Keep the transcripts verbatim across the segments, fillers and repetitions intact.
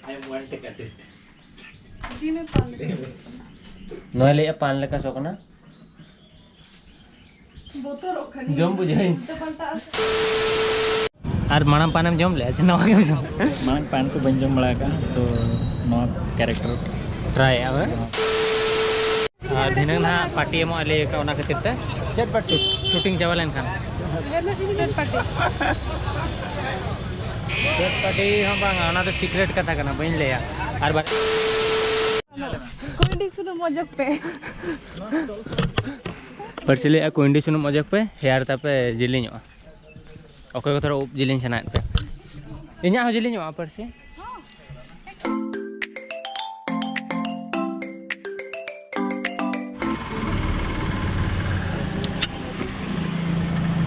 I am one take artist. ᱡᱤ ᱢᱮ ᱯᱟᱱ ᱞᱮᱠᱟ᱾ ᱱᱚᱣᱟ ᱞᱟᱹᱭᱮᱜᱼᱟ ᱯᱟᱱ ᱞᱮᱠᱟ ᱥᱚ ᱠᱟᱱᱟ᱾ ᱵᱚᱛᱚᱨᱚᱜ ᱠᱟᱹᱱᱟᱹᱧ᱾ ᱡᱚᱢ ᱵᱩᱡᱷᱟᱹᱣᱤᱧ᱾ ᱩᱞᱴᱟᱹ ᱯᱟᱞᱴᱟ ᱟᱨ ᱢᱟᱲᱟᱝ ᱯᱟᱱᱮᱢ ᱡᱚᱢ ᱞᱮᱜᱼᱟ ᱥᱮ ᱱᱟᱣᱟ ᱜᱮᱢ ᱡᱚᱢ? ᱢᱟᱲᱟᱝ ᱯᱟᱱ ᱠᱚ ᱵᱟᱹᱧ ᱡᱚᱢ ᱵᱟᱲᱟ ᱟᱠᱟᱫᱼᱟ, ᱛᱚ ᱱᱚᱣᱟ ᱠᱮᱨᱮᱠᱴᱟᱨ ᱴᱨᱟᱭᱮᱜᱼᱟ ᱵᱮᱱ? ᱟᱨ ᱫᱷᱤᱱᱟᱹᱝ ᱱᱟᱦᱟᱜ ᱯᱟᱨᱴᱤ ᱮᱢᱚᱜ ᱞᱟᱹᱭ ᱟᱠᱟᱫ, ᱚᱱᱟ ᱠᱷᱟᱹᱛᱤᱨ ᱛᱮ ᱪᱮᱫ ᱯᱟᱨᱴᱤ? ᱥᱩᱴᱤᱝ ᱪᱟᱵᱟ ᱞᱮᱱᱠᱷᱟᱱ᱾ ᱪᱮᱫ ᱯᱟᱨᱴᱤ? ᱪᱮᱫ ᱯᱟᱨᱴᱤ ᱦᱚᱸ ᱵᱟᱝᱟ, ᱚᱱᱟ ᱫᱚ ᱥᱤᱠᱨᱮᱴ ᱠᱟᱛᱷᱟ ᱠᱟᱱᱟ, ᱵᱟᱹᱧ ᱞᱟᱹᱭᱟ᱾ ᱟᱨ ᱵᱟ- ᱠᱩᱸᱭᱰᱤ ᱥᱩᱱᱩᱢ ᱚᱡᱚᱜ ᱯᱮ᱾ ᱯᱟᱹᱨᱥᱤ ᱞᱟᱹᱭᱮᱜᱼᱟ, ᱠᱩᱸᱭᱰᱤ ᱥᱩᱱᱩᱢ ᱚᱡᱚᱜ ᱯᱮ, ᱦᱮᱭᱟᱨ ᱛᱟᱯᱮ ᱡᱤᱞᱤᱧᱚᱜᱼᱟ᱾ ᱚᱠᱚᱭ ᱠᱚ ᱛᱷᱚᱲᱟ ᱩᱵ ᱡᱤᱞᱤᱧ ᱥᱟᱱᱟᱭᱮᱫ ᱯᱮ, ᱤᱧᱟᱹᱜ ᱦᱚᱸ ᱡᱤᱞᱤᱧᱚᱜᱼᱟ ᱯᱟᱹᱨᱥᱤ᱾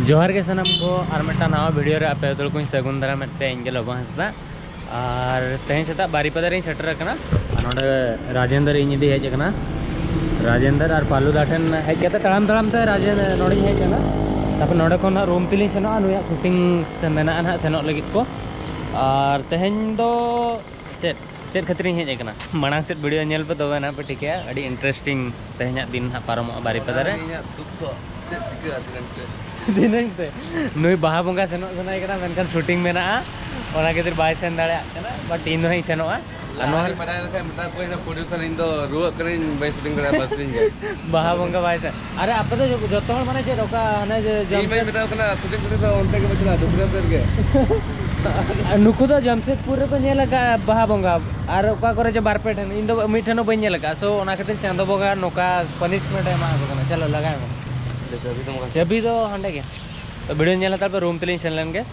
ᱡᱚᱦᱟᱨ ᱜᱮ ᱥᱟᱱᱟᱢ ᱠᱚ, ᱟᱨ ᱢᱤᱫᱴᱟᱝ ᱱᱟᱣᱟ ᱵᱷᱤᱰᱤᱭᱳ ᱨᱮ ᱟᱯᱮ ᱡᱚᱛᱚ ᱠᱚᱧ ᱥᱟᱹᱜᱩᱱ ᱫᱟᱨᱟᱢᱮᱫ ᱯᱮᱭᱟ᱾ ᱤᱧ ᱜᱮ ᱞᱚᱵᱚ ᱦᱟᱸᱥᱫᱟ᱾ ᱟᱨ ᱛᱮᱦᱮᱧ ᱥᱮᱛᱟᱜ ᱵᱟᱨᱤᱯᱟᱫᱟ ᱨᱤᱧ ᱥᱮᱴᱮᱨ ᱟᱠᱟᱱᱟ᱾ ᱟᱨ ᱱᱚᱰᱮ ᱨᱟᱡᱮᱱᱫᱨ ᱤᱧ ᱤᱫᱤ ᱦᱮᱡ ᱟᱠᱟᱱᱟ᱾ ᱨᱟᱡᱮᱱᱫᱨ ᱟᱨ ᱯᱟᱞᱩ ᱫᱟ ᱴᱷᱮᱱ ᱦᱮᱡ ᱠᱟᱛᱮ ᱛᱟᱲᱟᱢ ᱛᱟᱲᱟᱢ ᱛᱮ ᱨᱟᱡᱮᱱ ᱱᱚᱰᱮᱧ ᱦᱮᱡ ᱟᱠᱟᱱᱟ᱾ ᱛᱟᱨᱯᱚᱨ ᱱᱚᱰᱮ ᱠᱷᱚᱱ ᱦᱟᱸᱜ ᱨᱩᱢ ᱛᱮᱞᱤᱧ ᱥᱮᱱᱚᱜᱼᱟ, ᱱᱩᱭᱟᱜ ᱥᱩᱴᱤᱝ ᱥᱮ ᱢᱮᱱᱟᱜᱼᱟ ᱱᱟᱦᱟᱜ ᱥᱮᱱᱚᱜ ᱞᱟᱹᱜᱤᱫ ᱠᱚ᱾ ᱟᱨ ᱛᱮᱦᱮᱧ ᱫᱚ ᱪᱮᱫ, ᱪᱮᱫ ᱠᱷᱟᱹᱛᱤᱨᱤᱧ ᱦᱮᱡ ᱟᱠᱟᱱᱟ, ᱢᱟᱲᱟᱝ ᱥᱮᱫ ᱵᱷᱤᱰᱤᱭᱳ ᱧᱮᱞ ᱯᱮ, ᱛᱚᱵᱮ ᱱᱟᱦᱟᱜ ᱯᱮ ᱴᱷᱤᱠᱟᱹᱭᱟ᱾ ᱟᱹᱰᱤ ᱤᱱᱴᱟᱨᱮᱥᱴᱤᱝ ᱛᱮᱦᱮᱧᱟᱜ ᱫᱤᱱ ᱱᱟᱦᱟᱜ ᱯᱟᱨᱚᱢᱚᱜᱼᱟ ᱵᱟᱨᱤᱯᱟᱫᱟ ᱨᱮ᱾ ᱤᱧᱟᱹᱜ ᱫᱩᱠ ᱥᱚᱦ ᱪᱮᱫ ᱪᱤᱠᱟᱹᱜᱼᱟ ᱫᱷᱤᱱᱟᱹᱝ ᱛᱮ? ᱫᱷᱤᱱᱟᱹᱝ ᱛᱮ ᱱᱩᱭ ᱵᱟᱦᱟ ᱵᱚᱸᱜᱟ ᱥᱮᱱᱚᱜ ᱥᱟᱱᱟᱭᱮ ᱠᱟᱱᱟ, ᱢᱮᱱᱠᱷᱟᱱ ᱥᱩᱴᱤᱝ ᱢᱮᱱᱟᱜᱼᱟ, ᱚᱱᱟ ᱠᱷᱟᱹᱛᱤᱨ ᱵᱟᱭ ᱥᱮᱱ ᱫᱟᱲᱮᱭᱟᱜ ᱠᱟᱱᱟ᱾ ᱵᱟᱴ ᱤᱧ ᱫᱚ ᱦᱟᱸᱜ ᱤᱧ ᱥᱮᱱᱚᱜᱼᱟ᱾ ᱟᱨ ᱱᱚᱣᱟ ᱞᱟᱦᱟᱨᱤᱧ ᱵᱟᱰᱟᱭ ᱞᱮᱠᱷᱟᱱ ᱢᱮᱛᱟ ᱠᱚᱣᱟᱹᱧ ᱱᱟ ᱯᱨᱚᱰᱭᱩᱥᱟᱨ, ᱤᱧ ᱫᱚ ᱨᱩᱣᱟᱹᱜ ᱠᱟᱹᱱᱟᱹᱧ, ᱵᱟᱹᱧ ᱥᱩᱴᱤᱝ ᱫᱟᱲᱮᱭᱟᱜᱼᱟ ᱵᱟᱨ ᱥᱤᱧ ᱜᱮ᱾ ᱵᱟᱦᱟ ᱵᱚᱸᱜᱟ ᱵᱟᱭ ᱥᱮᱱ᱾ ᱟᱨᱮ, ᱟᱯᱮ ᱫᱚ ᱡᱚᱛᱚ ᱦᱚᱲ ᱢᱟᱱᱮ ᱪᱮᱫ ᱚᱠᱟ ᱦᱟᱱᱮ ᱡᱮ ᱤᱧ ᱢᱟᱧ ᱡᱚᱢᱥᱮᱫ ᱢᱮᱛᱟ ᱠᱚ ᱠᱟᱱᱟ ᱥᱩᱴᱤᱝ ᱥᱩᱴᱤᱝ ᱫᱚ ᱚᱱᱛᱮ ᱜᱮ ᱵᱟᱹᱪᱩᱜᱼᱟ, ᱫᱚᱠᱷᱤᱱᱮᱥᱚᱨ ᱜᱮ᱾ ᱟᱨ ᱱᱩᱠᱩ ᱫᱚ ᱡᱟᱢᱥᱮᱫᱽᱯᱩᱨ ᱨᱮᱠᱚ ᱧᱮᱞ ᱟᱠᱟᱫᱼᱟ ᱵᱟᱦᱟ ᱵᱚᱸᱜᱟ, ᱟᱨ ᱚᱠᱟ ᱠᱚᱨᱮ ᱪᱚ ᱵᱟᱨ ᱯᱮ ᱴᱷᱮᱱ, ᱤᱧ ᱫᱚ ᱢᱤᱫ ᱴᱷᱮᱱ ᱦᱚᱸ ᱵᱟᱹᱧ ᱧᱮᱞ ᱟᱠᱟᱫᱼᱟ᱾ ᱥᱳ ᱚᱱᱟ ᱠᱷᱟᱹᱛᱤᱨ ᱪᱟᱸᱫᱚ ᱵᱚᱸᱜᱟ ᱱᱚᱝᱠᱟ ᱯᱟᱱᱤᱥᱢᱮᱱᱴ ᱮ ᱮᱢᱟ ᱠᱚ ᱠᱟᱱᱟ᱾ ᱪᱚᱞᱚ ᱞᱟᱜᱟᱭ ᱢᱮ᱾ ᱪᱟᱹᱵᱤ ᱫᱚ ᱦᱟᱸᱰᱮ ᱜᱮ᱾ ᱛᱚ ᱵᱷᱤᱰᱤᱭᱳ ᱧᱮᱞ ᱦᱟᱛᱟᱲ ᱯᱮ, ᱨᱩᱢ ᱛᱮᱞᱤᱧ ᱥᱮᱱ ᱞᱮᱱ ᱜᱮ᱾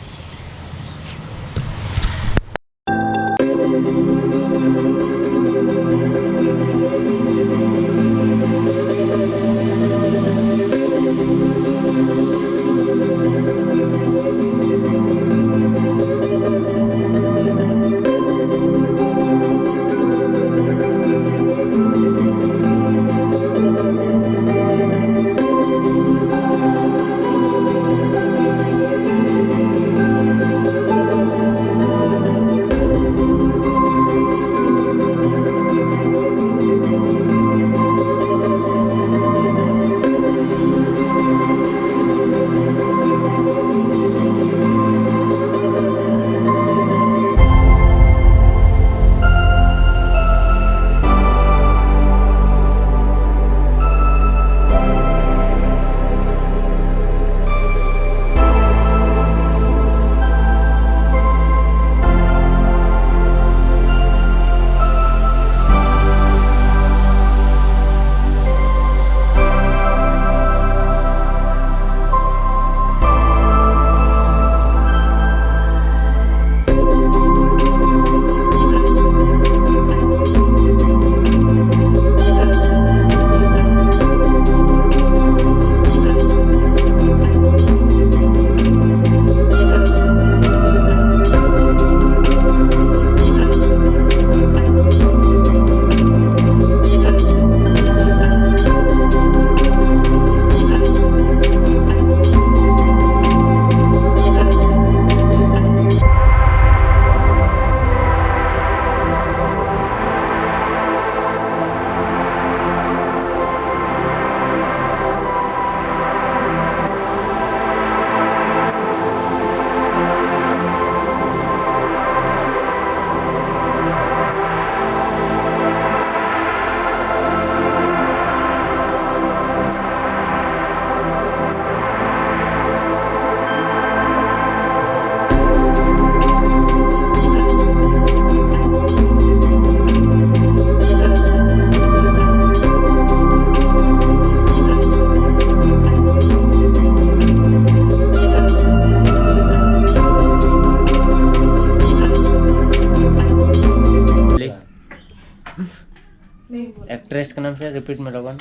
ट्रेस ᱠᱟᱱᱟᱢ ᱥᱮ ᱨᱤᱯᱤᱴ ᱢᱮ ᱞᱚᱜᱚᱱ,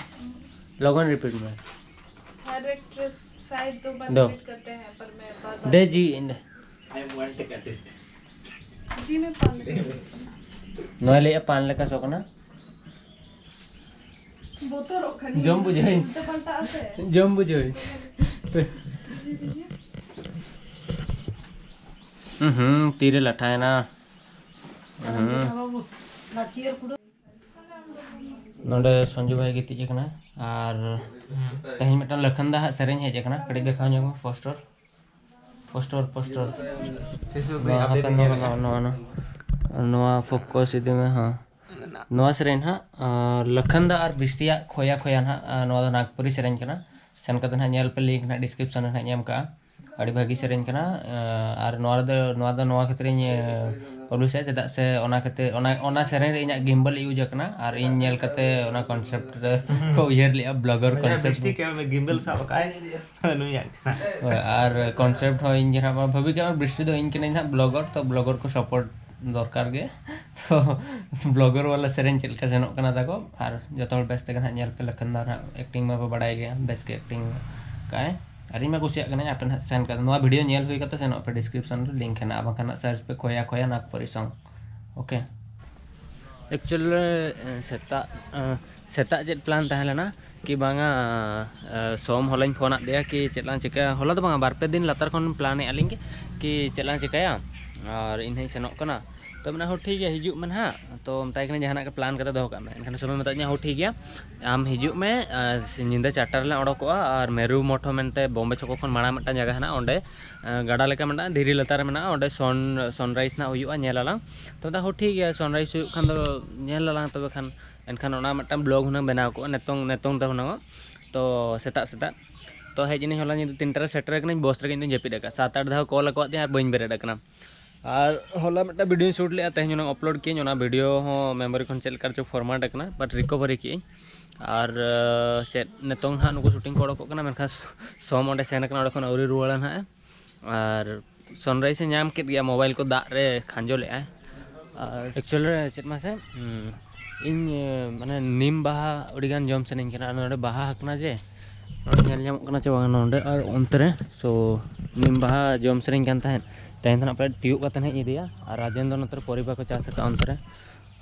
ᱞᱚᱜᱚᱱ ᱨᱤᱯᱤᱴ ᱢᱮ᱾ हर एक ट्रेस शायद दो बार दो। रिपीट करते हैं, पर मैं बार बार ᱫᱮ ᱡᱤ ᱤᱧ ᱫᱮ᱾ I am one take artist. जी मैं पान ᱱᱚᱣᱟ ᱞᱟᱹᱭᱮᱜᱼᱟ ᱯᱟᱱ ᱞᱮᱠᱟ ᱥᱚ ᱠᱟᱱᱟ᱾ ᱵᱚᱛᱚᱨᱚᱜ ᱠᱟᱹᱱᱟᱹᱧ᱾ ᱡᱚᱢ ᱵᱩᱡᱷᱟᱹᱣᱤᱧ᱾ ᱩᱞᱴᱟᱹ ᱯᱟᱞᱴᱟ ᱟᱥᱮ᱾ ᱡᱚᱢ ᱵᱩᱡᱷᱟᱹᱣᱤᱧ᱾ ᱦᱩᱸ ᱦᱩᱸ, ᱛᱤᱨᱮ ᱞᱟᱴᱷᱟᱭᱮᱱᱟ᱾ ᱦᱩᱸ᱾ ᱱᱚᱰᱮ ᱥᱚᱧᱡᱩ ᱵᱷᱟᱭ ᱜᱤᱛᱤᱡ ᱟᱠᱟᱱᱟ ᱟᱨ ᱛᱮᱦᱮᱧ ᱢᱤᱫᱴᱟᱝ ᱞᱟᱠᱷᱟᱱ ᱫᱟ ᱦᱟᱸᱜ ᱥᱮᱨᱮᱧ ᱦᱮᱡ ᱟᱠᱟᱱᱟ, ᱠᱟᱹᱴᱤᱡ ᱫᱮᱠᱷᱟᱣ ᱧᱚᱜ ᱢᱮ ᱯᱳᱥᱴᱟᱨ᱾ Poster, poster. Facebook ᱨᱮ ᱱᱚᱣᱟ update ᱦᱟᱯᱮ, ᱧᱮᱞ ᱱᱚᱣᱟ, ᱱᱚᱣᱟ, ᱱᱚᱣᱟ, ᱱᱚᱣᱟ, ᱱᱚᱣᱟ ᱯᱷᱳᱠᱟᱥ ᱤᱫᱤ ᱢᱮ, ᱦᱮᱸ᱾ ᱱᱚᱣᱟ ᱥᱮᱨᱮᱧ ᱦᱟᱸᱜ ᱟᱨ ᱞᱟᱠᱷᱟᱱ ᱫᱟ ᱟᱨ ᱵᱤᱥᱴᱤᱭᱟᱜ ᱠᱷᱚᱭᱟ ᱠᱷᱚᱭᱟ ᱦᱟᱸᱜ, ᱟᱨ ᱱᱚᱣᱟ ᱫᱚ ᱱᱟᱜᱽᱯᱩᱨᱤ ᱥᱮᱨᱮᱧ ᱠᱟᱱᱟ᱾ ᱥᱮᱱ ᱠᱟᱛᱮ ᱦᱟᱸᱜ ᱧᱮᱞ ᱯᱮ, ᱞᱤᱝᱠ ᱦᱟᱸᱜ ᱰᱤᱥᱠᱨᱤᱯᱥᱚᱱ ᱨᱮ ᱦᱟᱸᱜ ᱧᱮᱞ ᱠᱟᱜᱼᱟ᱾ ᱟᱹᱰᱤ ᱵᱷᱟᱹᱜᱤ ᱥᱮᱨᱮᱧ ᱠᱟᱱᱟ᱾ ᱟᱨ ᱱᱚᱣᱟ ᱨᱮᱫᱚ, ᱱᱚᱣᱟ ᱫᱚ ᱱᱚᱣᱟ ᱠᱷᱟᱹᱛᱤᱨᱤᱧ ᱯᱟᱵᱽᱞᱤᱥᱟ, ᱪᱮᱫᱟᱜ ᱥᱮ ᱚᱱᱟ ᱠᱷᱟᱹᱛᱤᱨ, ᱚᱱᱟ, ᱚᱱᱟ ᱥᱮᱨᱮᱧ ᱨᱮ ᱤᱧᱟᱹᱜ ᱜᱤᱢᱵᱟᱞ ᱤᱭᱩᱡᱽ ᱟᱠᱟᱱᱟ ᱟᱨ ᱤᱧ ᱧᱮᱞ ᱠᱟᱛᱮ ᱚᱱᱟ ᱠᱚᱱᱥᱮᱯᱴ ᱨᱮ ᱠᱚ ᱩᱭᱦᱟᱹᱨ ᱞᱮᱜᱼᱟ, ᱵᱞᱚᱜᱟᱨ ᱠᱚᱱᱥᱮᱯᱴ᱾ ᱵᱤᱥᱴᱤ ᱠᱮᱢ ᱜᱤᱢᱵᱟᱞ ᱥᱟᱵ ᱟᱠᱟᱫ ᱟᱭ᱾ ᱱᱩᱭᱟᱜ ᱠᱟᱱᱟ᱾ ᱦᱳᱭ, ᱟᱨ ᱠᱚᱱᱥᱮᱯᱴ ᱦᱚᱸ ᱤᱧ ᱜᱮ ᱱᱟᱦᱟᱜ ᱢᱟ ᱵᱷᱟᱹᱵᱤ ᱠᱟᱜ ᱢᱮ, ᱵᱨᱤᱥᱴᱤ ᱫᱚ ᱤᱧ ᱠᱟᱹᱱᱟᱹᱧ ᱱᱟᱦᱟᱜ ᱵᱞᱚᱜᱟᱨ, ᱛᱚ ᱵᱞᱚᱜᱟᱨ ᱠᱚ ᱥᱟᱯᱳᱨᱴ ᱫᱚᱨᱠᱟᱨ ᱜᱮ᱾ ᱛᱚ ᱵᱞᱚᱜᱟᱨ ᱵᱟᱞᱟ ᱥᱮᱨᱮᱧ ᱪᱮᱫ ᱞᱮᱠᱟ ᱥᱮᱱᱚᱜ ᱠᱟᱱᱟ ᱛᱟᱠᱚ, ᱟᱨ ᱡᱚᱛᱚ ᱦᱚᱲ ᱵᱮᱥ ᱛᱮᱜᱮ ᱱᱟᱦᱟᱜ ᱧᱮᱞ ᱯᱮ᱾ ᱞᱟᱠᱷᱟᱱ ᱫᱟ ᱱᱟᱦᱟᱜ ᱮᱠᱴᱤᱝ ᱢᱟᱯᱮ ᱵᱟᱲᱟᱭ ᱜᱮᱭᱟ, ᱵᱮᱥ ᱜᱮ ᱮᱠᱴᱤᱝ ᱠᱟᱜᱼᱟᱭ᱾ ᱟᱨ ᱤᱧ ᱢᱟ ᱠᱩᱥᱤᱭᱟᱜ ᱠᱟᱹᱱᱟᱹᱧ, ᱟᱯᱮ ᱱᱟᱦᱟᱜ ᱥᱮᱱ ᱠᱟᱛᱮ ᱱᱚᱣᱟ ᱵᱷᱤᱰᱤᱭᱳ ᱧᱮᱞ ᱦᱩᱭ ᱠᱟᱛᱮ ᱥᱮᱱᱚᱜ ᱯᱮ, ᱰᱤᱥᱠᱨᱤᱯᱥᱚᱱ ᱨᱮ ᱞᱤᱝᱠ ᱦᱮᱱᱟᱜᱼᱟ, ᱵᱟᱝᱠᱷᱟᱱ ᱱᱟᱦᱟᱜ ᱥᱟᱨᱪ ᱯᱮ ᱠᱷᱚᱭᱟ ᱠᱷᱚᱭᱟ ᱱᱟᱜᱽᱯᱩᱨᱤ ᱥᱚᱝ᱾ ᱳᱠᱮ, ᱮᱠᱪᱩᱭᱮᱞ ᱨᱮ ᱥᱮᱛᱟᱜ ᱥᱮᱛᱟᱜ ᱪᱮᱫ ᱯᱞᱟᱱ ᱛᱟᱦᱮᱸ ᱞᱮᱱᱟ ᱠᱤ ᱵᱟᱝᱟ, ᱥᱳᱢ ᱦᱚᱞᱟᱧ ᱯᱷᱳᱱ ᱟᱫ ᱫᱮᱭᱟ ᱠᱤ ᱪᱮᱫ ᱞᱟᱝ ᱪᱤᱠᱟᱹᱭᱟ᱾ ᱦᱚᱞᱟ ᱫᱚ ᱵᱟᱝᱟ, ᱵᱟᱨ ᱯᱮ ᱫᱤᱱ ᱞᱟᱛᱟᱨ ᱠᱷᱚᱱ ᱯᱞᱟᱱ ᱮᱫᱼᱟ ᱞᱤᱧ ᱠᱤ, ᱠᱤ ᱪᱮᱫ ᱞᱟᱝ ᱪᱤᱠᱟᱹᱭᱟ, ᱟᱨ ᱤᱧ ᱦᱚᱸᱧ ᱥᱮᱱᱚᱜ ᱠᱟᱱᱟ᱾ ᱛᱚ ᱢᱮᱱᱟ, ᱦᱳ ᱴᱷᱤᱠ ᱜᱮᱭᱟ, ᱦᱤᱡᱩᱜ ᱢᱮ ᱱᱟᱦᱟᱜ᱾ ᱛᱚ ᱢᱮᱛᱟᱭ ᱠᱟᱹᱱᱟᱹᱧ, ᱡᱟᱦᱟᱱᱟᱜ ᱜᱮ ᱯᱞᱟᱱ ᱠᱟᱛᱮ ᱫᱚᱦᱚ ᱠᱟᱜ ᱢᱮ᱾ ᱮᱱᱠᱷᱟᱱ ᱥᱳᱢᱮ ᱢᱮᱛᱟᱫᱤᱧᱟ, ᱦᱳ ᱴᱷᱤᱠ ᱜᱮᱭᱟ, ᱟᱢ ᱦᱤᱡᱩᱜ ᱢᱮ, ᱟᱨ ᱧᱤᱫᱟᱹ ᱪᱟᱨᱴᱟ ᱨᱮᱞᱟᱝ ᱚᱰᱚᱠᱚᱜᱼᱟ, ᱟᱨ ᱢᱮᱨᱩ ᱢᱚᱴᱷᱚ ᱢᱮᱱᱛᱮ ᱵᱚᱢᱵᱮ ᱪᱷᱚᱠᱚ ᱠᱷᱚᱱ ᱢᱟᱲᱟᱝ ᱢᱤᱫᱴᱟᱝ ᱡᱟᱭᱜᱟ ᱦᱮᱱᱟᱜᱼᱟ, ᱚᱸᱰᱮ ᱜᱟᱰᱟ ᱞᱮᱠᱟ ᱢᱮᱱᱟᱜᱼᱟ, ᱫᱷᱤᱨᱤ ᱞᱟᱛᱟᱨ ᱨᱮ ᱢᱮᱱᱟᱜᱼᱟ, ᱚᱸᱰᱮ ᱥᱚᱱ ᱥᱚᱱᱨᱟᱭᱤᱡᱽ ᱱᱟᱦᱟᱜ ᱦᱩᱭᱩᱜᱼᱟ, ᱧᱮᱞ ᱟᱞᱟᱝ᱾ ᱛᱚ ᱢᱮᱛᱟᱭ, ᱦᱳ ᱴᱷᱤᱠ ᱜᱮᱭᱟ, ᱥᱚᱱᱨᱟᱭᱤᱡᱽ ᱦᱩᱭᱩᱜ ᱠᱷᱟᱱ ᱫᱚ ᱧᱮᱞ ᱟᱞᱟᱝ ᱛᱚᱵᱮ ᱠᱷᱟᱱ᱾ ᱮᱱᱠᱷᱟᱱ ᱚᱱᱟ ᱢᱤᱫᱴᱟᱝ ᱵᱞᱚᱜ ᱦᱩᱱᱟᱹᱝ ᱵᱮᱱᱟᱣ ᱠᱚᱜᱼᱟ ᱱᱤᱛᱚᱝ, ᱱᱤᱛᱚᱝ ᱫᱚ ᱦᱩᱱᱟᱹᱝ᱾ ᱛᱚ ᱥᱮᱛᱟᱜ ᱥᱮᱛᱟᱜ ᱛᱚ ᱦᱮᱡ ᱮᱱᱟᱹᱧ ᱦᱚᱞᱟ ᱧᱤᱫᱟᱹ ᱛᱤᱱᱴᱟ ᱨᱮ ᱥᱮᱴᱮᱨ ᱟᱠᱟᱱᱟᱹᱧ, ᱵᱚᱥ ᱨᱮᱜᱮ ᱤᱧ ᱫᱚᱧ ᱡᱟᱹᱯᱤᱫ ᱟᱠᱟᱫᱼᱟ᱾ ᱥᱟᱛ ᱟᱴ ᱫᱷᱟᱣ ᱠᱚᱞ ᱟᱠᱟᱫ ᱛᱤᱧᱟ ᱟᱨ ᱵᱟᱹᱧ ᱵᱮᱨᱮᱫ ᱟᱠᱟᱱᱟ᱾ ᱟᱨ ᱦᱚᱞᱟ ᱢᱤᱫᱴᱟᱝ ᱵᱷᱤᱰᱤᱭᱳᱧ ᱥᱩᱴ ᱞᱮᱫᱼᱟ, ᱛᱮᱦᱮᱧ ᱚᱱᱟ ᱟᱯᱞᱳᱰ ᱠᱮᱫᱟᱹᱧ᱾ ᱚᱱᱟ ᱵᱷᱤᱰᱤᱭᱳ ᱦᱚᱸ ᱢᱮᱢᱳᱨᱤ ᱠᱷᱚᱱ ᱪᱮᱫ ᱞᱮᱠᱟ ᱨᱮᱪᱚ ᱯᱷᱚᱨᱢᱟᱴ ᱟᱠᱟᱱᱟ, ᱵᱟᱴ ᱨᱤᱠᱚᱵᱷᱟᱨᱤ ᱠᱮᱫᱟᱹᱧ᱾ ᱟᱨ ᱪᱮᱫ ᱱᱤᱛᱚᱝ ᱦᱟᱸᱜ ᱱᱩᱠᱩ ᱥᱩᱴᱤᱝ ᱠᱚ ᱚᱰᱚᱠᱚᱜ ᱠᱟᱱᱟ, ᱢᱮᱱᱠᱷᱟᱱ ᱥᱳᱢ ᱚᱸᱰᱮ ᱥᱮᱱ ᱟᱠᱟᱱᱟ, ᱚᱸᱰᱮ ᱠᱷᱚᱱ ᱟᱹᱣᱨᱤ ᱨᱩᱣᱟᱹᱲᱟ ᱱᱟᱦᱟᱜ᱾ ᱟᱨ ᱥᱚᱱᱨᱟᱭᱤᱡᱽ ᱮ ᱧᱟᱢ ᱠᱮᱫ ᱜᱮᱭᱟ, ᱢᱳᱵᱟᱭᱤᱞ ᱠᱚ ᱫᱟᱜ ᱨᱮ ᱠᱷᱟᱸᱡᱚ ᱞᱮᱫᱼᱟᱭ᱾ ᱟᱨ ᱮᱠᱪᱩᱭᱮᱞ ᱨᱮ ᱪᱮᱫ ᱢᱟᱥᱮ, ᱦᱩᱸ, ᱤᱧ ᱢᱟᱱᱮ ᱱᱤᱢ ᱵᱟᱦᱟ ᱟᱹᱰᱤ ᱜᱟᱱ ᱡᱚᱢ ᱥᱟᱱᱟᱧ ᱠᱟᱱᱟ᱾ ᱟᱨ ᱱᱚᱰᱮ ᱵᱟᱦᱟ ᱠᱟᱱᱟ ᱡᱮ, ᱱᱚᱰᱮ ᱧᱮᱞ ᱧᱟᱢᱚᱜ ᱠᱟᱱᱟ ᱪᱮ ᱵᱟᱝ ᱱᱚᱰᱮ ᱟᱨ ᱚᱱᱛᱮ ᱨᱮ᱾ ᱥᱳ ᱱᱤᱢ ᱵᱟᱦᱟ ᱡᱚᱢ ᱥᱟᱱᱟᱧ ᱠᱟᱱ ᱛᱟᱦᱮᱸᱫ᱾ ᱛᱮᱦᱮᱧ ᱫᱚ ᱱᱟᱜ ᱯᱟᱞᱮᱫ ᱛᱤᱭᱳᱜ ᱠᱟᱛᱮ ᱱᱟᱜ ᱤᱧ ᱤᱫᱤᱭᱟ᱾ ᱟᱨ ᱨᱟᱡᱮᱱ ᱫᱚ ᱱᱚᱛᱮ ᱨᱮ ᱯᱚᱨᱤᱵᱟ ᱠᱚ ᱪᱟᱥ ᱟᱠᱟᱫᱼᱟ ᱚᱱᱛᱮ ᱨᱮ,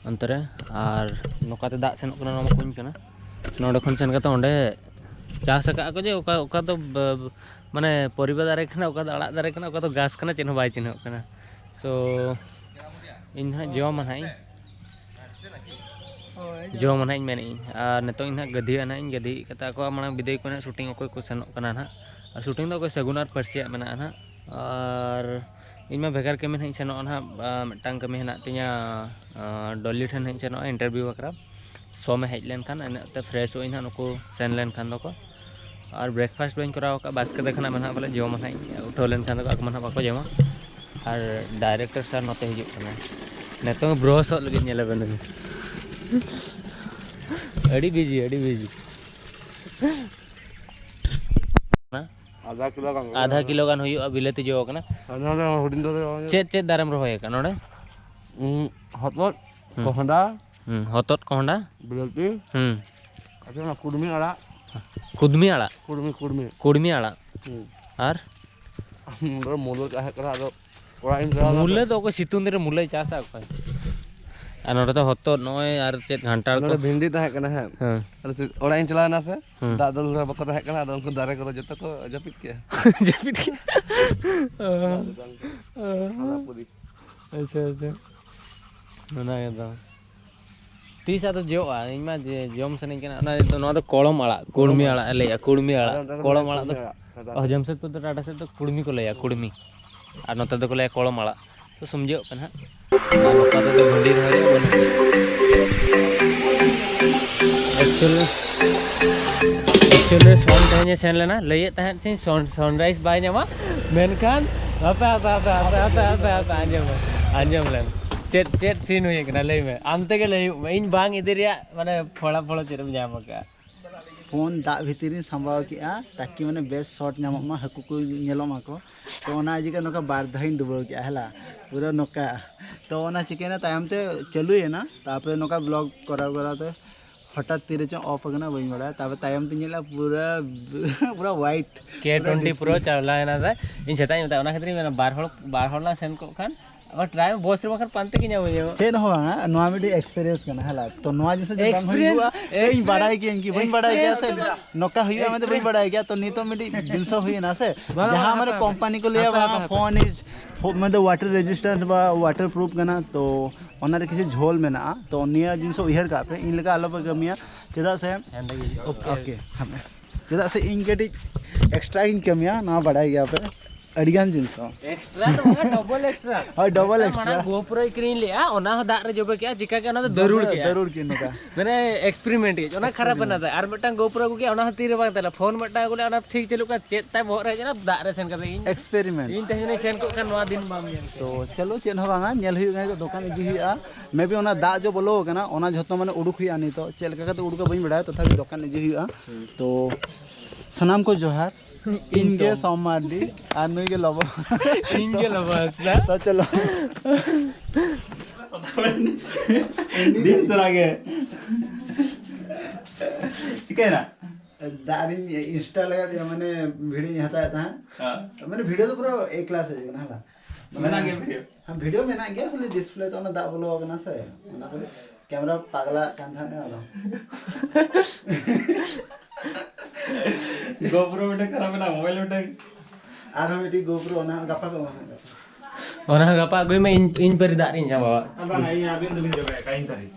ᱚᱱᱛᱮ ᱨᱮ᱾ ᱟᱨ ᱱᱚᱝᱠᱟᱛᱮ ᱫᱟᱜ ᱥᱮᱱᱚᱜ ᱠᱟᱱᱟ, ᱱᱚᱣᱟ ᱢᱟ ᱠᱩᱧ ᱠᱟᱱᱟ᱾ ᱱᱚᱰᱮ ᱠᱷᱚᱱ ᱥᱮᱱ ᱠᱟᱛᱮ ᱚᱸᱰᱮ ᱪᱟᱥ ᱟᱠᱟᱫᱼᱟ ᱠᱚ ᱡᱮ ᱚᱠᱟ, ᱚᱠᱟ ᱫᱚ ᱵ-, ᱢᱟᱱᱮ ᱯᱚᱨᱤᱵᱟ ᱫᱟᱨᱮ ᱠᱟᱱᱟ, ᱚᱠᱟ ᱫᱚ ᱟᱲᱟᱜ ᱫᱟᱨᱮ ᱠᱟᱱᱟ, ᱚᱠᱟ ᱫᱚ ᱜᱷᱟᱥ ᱠᱟᱱᱟ, ᱪᱮᱫ ᱦᱚᱸ ᱵᱟᱭ ᱪᱤᱱᱦᱟᱹᱜ ᱠᱟᱱᱟ᱾ ᱥᱳ ᱤᱧ ᱦᱟᱸᱜ ᱡᱚᱢᱟ ᱦᱟᱸᱜ ᱤᱧ᱾ ᱦᱳᱭ, ᱡᱚᱢᱟ ᱱᱟᱦᱟᱜ ᱤᱧ ᱢᱮᱱᱮᱫ ᱟᱹᱧ᱾ ᱟᱨ ᱱᱤᱛᱚᱜ ᱤᱧ ᱱᱟᱦᱟᱜ ᱜᱟᱹᱫᱷᱤᱭᱟ ᱱᱟᱦᱟᱜ ᱤᱧ, ᱜᱟᱹᱫᱷᱤ ᱠᱟᱛᱮ ᱟᱠᱚᱣᱟᱜ ᱢᱟᱲᱟᱝ ᱵᱤᱫᱟᱹᱭ ᱠᱚ ᱱᱟᱦᱟᱜ ᱥᱩᱴᱤᱝ ᱚᱠᱚᱭ ᱠᱚ ᱥᱮᱱᱚᱜ ᱠᱟᱱᱟ ᱱᱟᱦᱟᱜ᱾ ᱟᱨ ᱥᱩᱴᱤᱝ ᱫᱚ ᱚᱠᱚᱭ ᱥᱟᱹᱜᱩᱱ ᱟᱨ ᱯᱟᱹᱨᱥᱤᱭᱟᱜ ᱢᱮᱱᱟᱜᱼᱟ ᱱᱟᱦᱟᱜ᱾ ᱟᱨ ᱤᱧ ᱢᱟ ᱵᱷᱮᱜᱟᱨ ᱠᱟᱹᱢᱤ ᱱᱟᱦᱟᱜ ᱤᱧ ᱥᱮᱱᱚᱜᱼᱟ ᱱᱟᱦᱟᱜ, ᱟᱨ ᱢᱤᱫᱴᱟᱝ ᱠᱟᱹᱢᱤ ᱦᱮᱱᱟᱜ ᱛᱤᱧᱟᱹ, ᱟᱨ ᱰᱚᱞᱤ ᱴᱷᱮᱱ ᱱᱟᱦᱟᱜ ᱤᱧ ᱥᱮᱱᱚᱜᱼᱟ ᱤᱱᱴᱟᱨᱵᱷᱤᱭᱩ ᱵᱟᱠᱷᱨᱟ᱾ ᱥᱳᱢ ᱮ ᱦᱮᱡ ᱞᱮᱱᱠᱷᱟᱱ ᱤᱱᱟᱹᱜ ᱛᱮ ᱯᱷᱨᱮᱥᱚᱜ ᱟᱹᱧ ᱱᱟᱦᱟᱜ ᱱᱩᱠᱩ ᱥᱮᱱ ᱞᱮᱱᱠᱷᱟᱱ ᱫᱚᱠᱚ᱾ ᱟᱨ ᱵᱨᱮᱠᱯᱷᱟᱥᱴ ᱵᱟᱹᱧ ᱠᱚᱨᱟᱣ ᱟᱠᱟᱫᱼᱟ, ᱵᱟᱥᱠᱮ ᱫᱟᱠᱟ ᱱᱟᱜ ᱢᱮᱱᱟᱜᱼᱟ ᱵᱚᱞᱮ, ᱡᱚᱢᱟ ᱱᱟᱦᱟᱜ ᱤᱧ᱾ ᱩᱴᱷᱟᱹᱣ ᱞᱮᱱᱠᱷᱟᱱ ᱫᱚ ᱟᱠᱚ ᱢᱟ ᱱᱟᱦᱟᱜ ᱵᱟᱠᱚ ᱡᱚᱢᱟ᱾ ᱟᱨ ᱰᱟᱭᱨᱮᱠᱴᱚᱨ ᱥᱟᱨ ᱱᱚᱛᱮ ᱦᱤᱡᱩᱜ ᱠᱟᱱᱟᱭ, ᱱᱤᱛᱚᱝ ᱵᱨᱚᱥᱚᱜ ᱞᱟᱹᱜᱤᱫ ᱧᱮᱞᱮ ᱵᱮᱱ᱾ ᱟᱹᱰᱤ ᱵᱤᱡᱤ, ᱟᱹᱰᱤ ᱵᱤᱡᱤ᱾ ᱟᱫᱷᱟ ᱠᱤᱞᱳ ᱜᱟᱱ ᱟᱫᱷᱟ ᱠᱤᱞᱳ ᱜᱟᱱ ᱦᱩᱭᱩᱜᱼᱟ, ᱵᱤᱞᱟᱹᱛᱤ ᱡᱚ ᱠᱟᱱᱟ᱾ ᱦᱟᱱᱟ ᱫᱚ ᱦᱩᱰᱤᱧ ᱫᱚ ᱪᱮᱫ ᱪᱮᱫ ᱫᱟᱨᱮᱢ ᱨᱚᱦᱚᱭ ᱟᱠᱟᱫ ᱱᱚᱰᱮ? ᱩᱸ, ᱦᱚᱛᱚᱫ, ᱦᱩᱸ᱾ ᱠᱚᱦᱰᱟ, ᱦᱩᱸ, ᱦᱚᱛᱚᱫ, ᱠᱚᱦᱰᱟ᱾ ᱵᱤᱞᱟᱹᱛᱤ᱾ ᱦᱩᱸ᱾ ᱟᱪᱪᱷᱟ, ᱚᱱᱟ ᱠᱩᱲᱢᱤ ᱟᱲᱟᱜ᱾ ᱠᱩᱫᱽᱢᱤ ᱟᱲᱟᱜ? ᱠᱩᱲᱢᱤ, ᱠᱩᱲᱢᱤ᱾ ᱠᱩᱲᱢᱤ ᱟᱲᱟᱜ᱾ ᱦᱩᱸ᱾ ᱟᱨ? ᱱᱚᱰᱮ ᱢᱩᱞᱟᱹ ᱛᱟᱦᱮᱸ ᱠᱟᱱᱟ, ᱟᱫᱚ ᱚᱲᱟᱜ ᱤᱧ ᱪᱟᱞᱟᱣ ᱢᱩᱞᱟᱹ ᱞᱮᱱᱟ᱾ ᱫᱚ ᱚᱠᱚᱭ ᱥᱤᱛᱩᱝ ᱫᱤᱱ ᱨᱮ ᱢᱩᱞᱟᱹᱭ ᱪᱟᱥᱟ ᱚᱠᱚᱭ? ᱟᱨ ᱱᱚᱰᱮ ᱫᱚ ᱦᱚᱛᱚᱫ, ᱱᱚᱜᱼᱚᱭ ᱟᱨ ᱪᱮᱫ ᱜᱷᱟᱱᱴᱟᱲ ᱠᱚ᱾ ᱱᱚᱰᱮ ᱵᱷᱤᱱᱰᱤ ᱛᱟᱦᱮᱸ ᱠᱟᱱᱟ, ᱦᱮᱸ᱾ ᱦᱮᱸ᱾ ᱟᱫᱚ ᱥᱤ-, ᱚᱲᱟᱜ ᱤᱧ ᱪᱟᱞᱟᱣ ᱮᱱᱟ ᱥᱮ, ᱦᱮᱸ᱾ ᱫᱟᱜ ᱫᱩᱞ ᱨᱮ ᱵᱟᱠᱚ ᱛᱟᱦᱮᱸ ᱠᱟᱱᱟ, ᱟᱫᱚ ᱩᱱᱠᱩ ᱫᱟᱨᱮ ᱠᱚᱫᱚ ᱡᱚᱛᱚ ᱠᱚ ᱡᱟᱹᱯᱤᱫ ᱠᱮᱜᱼᱟ᱾ ᱡᱟᱹᱯᱤᱫ ᱠᱮᱜᱼᱟ᱾ ᱫᱟᱜ ᱫᱩᱞ ᱠᱚ᱾ ᱦᱟᱱᱟ ᱯᱩᱨᱤ᱾ ᱟᱪᱪᱷᱟ, ᱟᱪᱪᱷᱟ᱾ ᱚᱱᱟ ᱜᱮᱛᱚ᱾ ᱛᱤᱥ ᱟᱫᱚ ᱡᱚᱜᱼᱟ? ᱤᱧ ᱢᱟ ᱡᱮ ᱡᱚᱢ ᱥᱟᱱᱟᱧ ᱠᱟᱱᱟ᱾ ᱚᱱᱟ ᱫᱚ, ᱱᱚᱣᱟ ᱫᱚ ᱠᱚᱲᱚᱢ ᱟᱲᱟᱜ, ᱠᱩᱲᱢᱤ ᱟᱲᱟᱜ ᱮ ᱞᱟᱹᱭᱮᱜᱼᱟ, ᱠᱩᱲᱢᱤ ᱟᱲᱟᱜ᱾ ᱟᱫᱚ ᱚᱸᱰᱮ ᱠᱚᱲᱚᱢ ᱫᱚ ᱟᱲᱟᱜ ᱫᱚ, ᱠᱩᱲᱢᱤ ᱟᱲᱟᱜ, ᱴᱟᱴᱟ ᱚ, ᱥᱮᱫ᱾ ᱡᱟᱢᱥᱮᱫᱽᱯᱩᱨ ᱫᱚ ᱴᱟᱴᱟ ᱥᱮᱫ ᱫᱚ ᱠᱩᱲᱢᱤ ᱠᱚ ᱞᱟᱹᱭᱟ, ᱠᱩᱲᱢᱤ᱾ ᱟᱨ ᱱᱚᱛᱮ ᱫᱚᱠᱚ ᱞᱟᱹᱭᱟ ᱠᱚᱲᱚᱢ ᱟᱲᱟᱜ᱾ ᱛᱚ ᱥᱚᱢᱡᱷᱟᱹᱜ ᱠᱟᱱᱟ ᱦᱟᱸᱜ᱾ ᱟᱨ ᱱᱚᱝᱠᱟ ᱛᱮᱫᱚ ᱵᱷᱤᱱᱰᱤ ᱨᱚᱦᱚᱭ ᱨᱮᱭᱟᱜ ᱵᱟᱹᱱᱩᱜ᱾ Actually, actually, ᱥᱚᱱ ᱛᱮᱦᱮᱧ ᱮ ᱥᱮᱱ ᱞᱮᱱᱟ, ᱞᱟᱹᱭᱮᱫ ᱛᱟᱦᱮᱸᱫ ᱥᱤᱧ ᱥᱚᱱ, ᱥᱟᱱᱨᱟᱭᱤᱡᱽ ᱵᱟᱭ ᱧᱟᱢᱟ, ᱢᱮᱱᱠᱷᱟᱱ ᱦᱟᱯᱮ, ᱦᱟᱯᱮ, ᱟᱸᱡᱚᱢ ᱞᱮᱢ᱾ ᱪᱮᱫ, ᱪᱮᱫ ᱥᱤᱱ ᱦᱩᱭ ᱠᱟᱱᱟ ᱞᱟᱹᱭ ᱢᱮ, ᱟᱢ ᱛᱮᱜᱮ ᱞᱟᱹᱭ ᱦᱩᱭᱩᱜ ᱢᱮ, ᱤᱧ ᱵᱟᱝ ᱤᱫᱤ ᱨᱮᱭᱟᱜ ᱢᱟᱱᱮ ᱯᱷᱚᱲᱟ ᱯᱷᱚᱲᱚ ᱪᱮᱫ ᱮᱢ ᱧᱟᱢ ᱟᱠᱟᱫᱼᱟ? ᱯᱷᱳᱱ ᱫᱟᱜ ᱵᱷᱤᱛᱤᱨ ᱨᱤᱧ ᱥᱟᱢᱵᱟᱣ ᱠᱮᱜᱼᱟ, ᱛᱟᱠᱤ ᱢᱟᱱᱮ ᱵᱮᱥ ᱥᱚᱴ ᱧᱟᱢᱚᱜ ᱢᱟ, ᱦᱟᱹᱠᱩ ᱠᱚ ᱧᱮᱞᱚᱜ ᱢᱟᱠᱚ᱾ ᱛᱚ ᱚᱱᱟ ᱤᱭᱟᱹ ᱠᱟᱛᱮ ᱱᱚᱝᱠᱟ ᱵᱟᱨ ᱫᱷᱟᱣ ᱤᱧ ᱰᱩᱵᱟᱹᱣ ᱠᱮᱜᱼᱟ, ᱦᱮᱞᱟ, ᱯᱩᱨᱟᱹ ᱱᱚᱝᱠᱟ᱾ ᱛᱚ ᱚᱱᱟ ᱪᱤᱠᱟᱹᱭᱮᱱᱟ, ᱛᱟᱭᱚᱢ ᱛᱮ ᱪᱟᱹᱞᱩᱭᱮᱱᱟ, ᱛᱟᱨᱯᱚᱨᱮ ᱱᱚᱝᱠᱟ ᱵᱞᱚᱜ ᱠᱚᱨᱟᱣ ᱠᱚᱨᱟᱣ ᱛᱮ ᱦᱚᱴᱟᱛ ᱛᱤᱨᱮ ᱪᱚᱝ ᱚᱯᱷ ᱟᱠᱟᱱᱟ, ᱵᱟᱹᱧ ᱵᱟᱲᱟᱭᱟ᱾ ᱛᱟᱨᱯᱚᱨᱮ ᱛᱟᱭᱚᱢ ᱛᱮ ᱧᱮᱞᱟ ᱯᱩᱨᱟᱹ ᱯᱩᱨᱟᱹ ᱣᱟᱭᱤᱴ, ᱠᱮ ᱴᱩᱭᱮᱱᱴᱤ ᱯᱨᱳ ᱪᱟᱞᱟᱣ ᱮᱱᱟ ᱛᱟᱭ᱾ ᱤᱧ ᱥᱮᱛᱟᱜ ᱤᱧ ᱢᱮᱛᱟᱭᱟ, ᱚᱱᱟ ᱠᱷᱟᱹᱛᱤᱨ ᱤᱧ ᱢᱮᱱᱟ, ᱵᱟᱨ ᱦᱚᱲ ᱵᱟᱨ ᱦᱚᱲ ᱞᱟᱝ ᱥᱮᱱ ᱠᱚᱜ ᱠᱷᱟᱱ ᱟᱵᱟᱨ ᱴᱨᱟᱭ ᱵᱚᱥ ᱨᱮ ᱵᱟᱠᱷᱟᱱ ᱯᱟᱱᱛᱮ ᱜᱮ ᱧᱟᱢ ᱦᱩᱭᱩᱜᱼᱟ᱾ ᱪᱮᱫ ᱦᱚᱸ ᱵᱟᱝᱟ, ᱱᱚᱣᱟ ᱢᱤᱫᱴᱤᱡ ᱮᱠᱥᱯᱤᱨᱤᱭᱮᱱᱥ ᱠᱟᱱᱟ, ᱦᱮᱸ ᱞᱟ᱾ ᱛᱚ ᱱᱚᱣᱟ ᱡᱤᱱᱤᱥ ᱫᱚ ᱵᱟᱝ ᱦᱩᱭᱩᱜᱼᱟ᱾ ᱤᱧ ᱵᱟᱲᱟᱭ ᱜᱤᱭᱟᱹᱧ ᱠᱤ ᱵᱟᱹᱧ ᱵᱟᱲᱟᱭ ᱜᱮᱭᱟ ᱥᱮ, ᱱᱚᱝᱠᱟ ᱦᱩᱭᱩᱜᱼᱟ ᱢᱮᱱᱛᱮ ᱵᱟᱹᱧ ᱵᱟᱲᱟᱭ ᱜᱮᱭᱟ᱾ ᱛᱚ ᱱᱤᱛᱚᱜ ᱢᱤᱫᱴᱤᱡ ᱡᱤᱱᱤᱥ ᱦᱚᱸ ᱦᱩᱭᱮᱱᱟ ᱥᱮ, ᱵᱟᱝ, ᱡᱟᱦᱟᱸ ᱵᱟᱝ, ᱢᱟᱱᱮ ᱦᱟᱯᱮ, ᱠᱳᱢᱯᱟᱱᱤ ᱠᱚ ᱞᱟᱹᱭᱟ ᱦᱟᱯᱮ, ᱵᱟᱝ, ᱦᱟᱯᱮ, ᱦᱟᱯᱮ᱾ ᱯᱷᱳᱱ ᱤᱡ ᱢᱟᱱᱮ ᱣᱟᱴᱟᱨ ᱨᱮᱡᱤᱥᱴᱮᱱᱴ ᱵᱟ ᱣᱟᱴᱟᱨ ᱯᱨᱩᱯᱷ ᱠᱟᱱᱟ, ᱛᱚ ᱚᱱᱟᱨᱮ ᱠᱤᱪᱷᱩ ᱡᱷᱳᱞ ᱢᱮᱱᱟᱜᱼᱟ᱾ ᱛᱚ ᱱᱤᱭᱟᱹ ᱡᱤᱱᱤᱥ ᱩᱭᱦᱟᱹᱨ ᱠᱟᱜ ᱯᱮ, ᱤᱧ ᱞᱮᱠᱟ ᱟᱞᱚᱯᱮ ᱠᱟᱹᱢᱤᱭᱟ, ᱪᱮᱫᱟᱜ ᱥᱮ ᱦᱮᱸᱫᱮ ᱜᱮ ᱦᱤᱡᱩᱜᱼᱟ᱾ ᱳᱠᱮ, ᱦᱟᱯᱮ᱾ ᱪᱮᱫᱟᱜ ᱥᱮ ᱤᱧ ᱠᱟᱹᱴᱤᱡ ᱮᱠᱥᱴᱨᱟ ᱜᱤᱧ ᱠᱟᱹᱢᱤᱭᱟ, ᱱᱚᱣᱟ ᱵᱟᱲᱟᱭ ᱜᱮᱭᱟ ᱯᱮ, ᱟᱹᱰᱤᱜᱟᱱ ᱡᱤᱱᱤᱥ ᱦᱚᱸ᱾ ᱮᱠᱥᱴᱨᱟ ᱫᱚ ᱵᱟᱝᱟ, ᱰᱚᱵᱚᱞ ᱮᱠᱥᱴᱨᱟ᱾ ᱦᱳᱭ, ᱰᱚᱵᱚᱞ ᱢᱤᱫᱴᱟᱝ ᱮᱠᱥᱴᱨᱟ᱾ ᱢᱟᱲᱟᱝ ᱜᱳᱯᱨᱳᱭ ᱠᱤᱨᱤᱧ ᱞᱮᱜᱼᱟ, ᱚᱱᱟ ᱦᱚᱸ ᱫᱟᱜ ᱨᱮ ᱡᱚᱵᱮ ᱠᱮᱜᱼᱟ, ᱪᱤᱠᱟ ᱠᱮᱜᱼᱟ, ᱚᱱᱟ ᱫᱚ ᱫᱟᱹᱨᱩᱲ ᱠᱮᱜᱼᱟ᱾ ᱫᱟᱹᱨᱩᱲ ᱠᱮᱜᱼᱟ ᱱᱚᱝᱠᱟ᱾ ᱢᱟᱱᱮ ᱮᱠᱥᱯᱮᱨᱤᱢᱮᱱᱴ ᱜᱮ, ᱚᱱᱟ ᱠᱷᱟᱨᱟᱯ ᱮᱱᱟ᱾ ᱟᱨ ᱢᱤᱫᱴᱟᱝ ᱜᱳᱯᱨᱳ ᱟᱹᱜᱩ ᱠᱮᱜᱼᱟ, ᱚᱱᱟ ᱦᱚᱸ ᱛᱤ ᱨᱮ ᱵᱟᱝ ᱛᱟᱦᱮᱸ ᱞᱮᱱᱟ᱾ ᱯᱷᱳᱱ ᱢᱤᱫᱴᱟᱝ ᱟᱹᱜᱩ ᱞᱮᱜᱼᱟ, ᱚᱱᱟ ᱴᱷᱤᱠ ᱪᱟᱹᱞᱩᱜ ᱠᱟᱱᱟ, ᱪᱮᱫ ᱛᱟᱭ ᱵᱚᱦᱚᱜ ᱨᱮ ᱦᱮᱡ ᱮᱱᱟ, ᱫᱟᱜ ᱨᱮ ᱥᱮᱱ ᱠᱟᱛᱮ ᱤᱧ, ᱮᱠᱥᱯᱮᱨᱤᱢᱮᱱᱴ᱾ ᱤᱧ ᱛᱮᱦᱮᱧ ᱥᱮᱱ ᱠᱚᱜ ᱠᱷᱟᱱ ᱱᱚᱣᱟ ᱫᱤᱱ ᱵᱟᱝ ᱧᱮᱞ ᱠᱮᱭᱟ᱾ ᱛᱚ ᱪᱚᱞᱚ, ᱪᱮᱫ ᱦᱚᱸ ᱵᱟᱝᱟ, ᱧᱮᱞ ᱦᱩᱭᱩᱜ ᱠᱟᱱᱟ, ᱱᱤᱛᱚᱜ ᱫᱚᱠᱟᱱ ᱤᱫᱤ ᱦᱩᱭᱩᱜᱼᱟ᱾ ᱢᱮ ᱵᱤ ᱚᱱᱟ ᱫᱟᱜ ᱡᱚ ᱵᱚᱞᱚ ᱟᱠᱟᱱᱟ, ᱚᱱᱟ ᱡᱷᱚᱛᱚ ᱢᱟᱱᱮ ᱩᱰᱩᱠ ᱦᱩᱭᱩᱜᱼᱟ᱾ ᱱᱤᱛᱚᱜ ᱪᱮᱫ ᱞᱮᱠᱟ ᱠᱟᱛᱮ ᱩᱰᱩᱠᱟ ᱵᱟᱹᱧ ᱵᱟᱲᱟᱭᱟ, ᱛᱚᱛᱷᱟᱯᱤ ᱫᱚᱠᱟᱱ ᱤᱫᱤ ᱦᱩᱭᱩᱜᱼᱟ᱾ ᱛᱚ ᱥᱟᱱᱟᱢ ᱠᱚ ᱡᱚᱦᱟᱨ, ᱤᱧ ᱜᱮ ᱥᱳᱢ ᱢᱟᱨᱰᱤ ᱟᱨ ᱱᱩᱭ ᱜᱮ ᱞᱚᱵᱚ᱾ ᱤᱧ ᱜᱮ ᱞᱚᱵᱚ ᱦᱟᱸᱥᱫᱟ᱾ ᱛᱚ ᱪᱚᱞᱚ᱾ ᱫᱤᱱ ᱥᱟᱨᱟ ᱜᱮ᱾ ᱪᱤᱠᱟᱹᱭᱮᱱᱟ? ᱫᱟᱜ ᱨᱤᱧ ᱤᱱᱥᱴᱟ ᱞᱟᱜᱟᱣ ᱨᱮᱭᱟ, ᱢᱟᱱᱮ ᱵᱷᱤᱰᱤᱭᱳᱧ ᱦᱟᱛᱟᱣᱮᱫ ᱛᱟᱦᱮᱸᱫ᱾ ᱦᱮᱸ᱾ ᱢᱟᱱᱮ ᱵᱷᱤᱰᱤᱭᱳ ᱫᱚ ᱯᱩᱨᱟᱹ ᱮ ᱠᱞᱟᱥ ᱦᱮᱡ ᱟᱠᱟᱱᱟ, ᱦᱮᱸ᱾ ᱢᱮᱱᱟᱜ ᱜᱮᱭᱟ ᱵᱷᱤᱰᱤᱭᱳ? ᱦᱮᱸ, ᱵᱷᱤᱰᱤᱭᱳ ᱢᱮᱱᱟᱜ ᱜᱮᱭᱟ, ᱠᱷᱟᱹᱞᱤ ᱰᱤᱥᱯᱞᱮ ᱛᱮ ᱚᱱᱟ ᱫᱟᱜ ᱵᱚᱞᱚ ᱟᱠᱟᱱᱟ ᱥᱮ, ᱚᱱᱟ ᱠᱷᱟᱹᱞᱤ ᱠᱮᱢᱮᱨᱟ ᱯᱟᱜᱽᱞᱟᱜ ᱠᱟᱱ ᱛᱟᱦᱮᱸᱫ ᱟᱫᱚ᱾ ᱜᱳᱯᱨᱳ ᱢᱤᱫᱴᱟᱝ ᱠᱷᱟᱨᱟᱯ ᱮᱱᱟ, ᱢᱳᱵᱟᱭᱤᱞ ᱢᱤᱫᱴᱟᱝ᱾ ᱟᱨᱦᱚᱸ ᱢᱤᱫᱴᱤᱡ ᱜᱳᱯᱨᱳ, ᱚᱱᱟ ᱦᱚᱸ ᱜᱟᱯᱟ ᱠᱚ ᱮᱢᱟ ᱦᱟᱸᱜ, ᱜᱟᱯᱟ᱾ ᱚᱱᱟ ᱦᱚᱸ ᱜᱟᱯᱟ ᱟᱹᱜᱩᱭ ᱢᱮ, ᱤᱧ, ᱤᱧ ᱯᱟᱹᱨᱤ ᱫᱟᱜ ᱨᱤᱧ ᱥᱟᱢᱵᱟᱣᱟ᱾ ᱵᱟᱝ, ᱤᱧ ᱟᱹᱵᱤᱱ ᱫᱚᱵᱤᱱ ᱡᱚᱜᱟᱭᱟ, ᱠᱟᱭᱤᱱ ᱛᱟᱹᱨᱤ᱾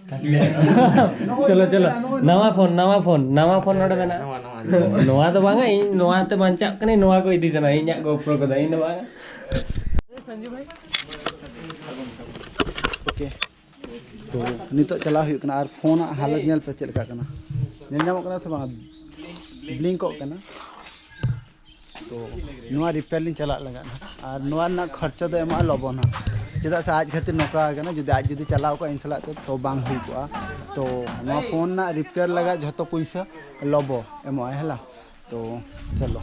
ᱪᱚᱞᱚ, ᱪᱚᱞᱚ, ᱱᱟᱣᱟ ᱯᱷᱳᱱ, ᱱᱟᱣᱟ ᱯᱷᱳᱱ, ᱱᱟᱣᱟ ᱯᱷᱳᱱ ᱱᱚᱰᱮ ᱢᱮᱱᱟᱜᱼᱟ᱾ ᱱᱟᱣᱟ, ᱱᱟᱣᱟ᱾ ᱱᱚᱣᱟ ᱫᱚ ᱵᱟᱝᱟ, ᱤᱧ ᱱᱚᱣᱟ ᱛᱮ ᱵᱟᱧᱪᱟᱜ ᱠᱟᱹᱱᱟᱹᱧ, ᱱᱚᱣᱟ ᱠᱚ ᱤᱫᱤ ᱥᱟᱱᱟ, ᱤᱧᱟᱹᱜ ᱜᱳᱯᱨᱳ ᱠᱚᱫᱚ, ᱤᱧ ᱫᱚ ᱵᱟᱝᱟ᱾ ᱳᱠᱮ᱾ ᱛᱚ ᱱᱤᱛᱚᱜ ᱪᱟᱞᱟᱣ ᱦᱩᱭᱩᱜ ᱠᱟᱱᱟ, ᱟᱨ ᱯᱷᱳᱱ ᱟᱜ ᱦᱟᱞᱚᱛ ᱧᱮᱞ ᱯᱮ ᱪᱮᱫ ᱞᱮᱠᱟ ᱠᱟᱱᱟ, ᱧᱮᱞ ᱧᱟᱢᱚᱜ ᱠᱟᱱᱟ ᱥᱮ ᱵᱟᱝ? ᱵᱞᱤᱝᱠᱚᱜ ᱠᱟᱱᱟ᱾ ᱛᱚ ᱱᱚᱣᱟ ᱨᱤᱯᱮᱭᱟᱨ ᱞᱤᱧ ᱪᱟᱞᱟᱜ ᱞᱟᱜᱟᱜ ᱱᱟᱦᱟᱜ, ᱟᱨ ᱱᱚᱣᱟ ᱨᱮᱱᱟᱜ ᱠᱷᱚᱨᱪᱟ ᱫᱚ ᱮᱢᱚᱜᱼᱟ ᱞᱚᱵᱚ ᱱᱟᱦᱟᱜ᱾ ᱪᱮᱫᱟᱜ ᱥᱮ ᱟᱡ ᱠᱷᱟᱹᱛᱤᱨ ᱱᱚᱝᱠᱟ ᱠᱟᱱᱟ, ᱡᱩᱫᱤ ᱟᱡ ᱡᱩᱫᱤ ᱪᱟᱞᱟᱣ ᱠᱚᱜᱼᱟ ᱤᱧ ᱥᱟᱞᱟᱜ ᱛᱮ, ᱛᱚ ᱵᱟᱝ ᱦᱩᱭ ᱠᱚᱜᱼᱟ᱾ ᱛᱚ ᱱᱚᱣᱟ ᱯᱷᱳᱱ ᱨᱮᱱᱟᱜ ᱨᱤᱯᱮᱭᱟᱨ ᱞᱟᱜᱟᱫ ᱡᱷᱚᱛᱚ ᱯᱩᱭᱥᱟᱹ ᱞᱚᱵᱚ ᱮᱢᱚᱜᱼᱟᱭ, ᱦᱮᱞᱟ᱾ ᱛᱚ ᱪᱚᱞᱚ᱾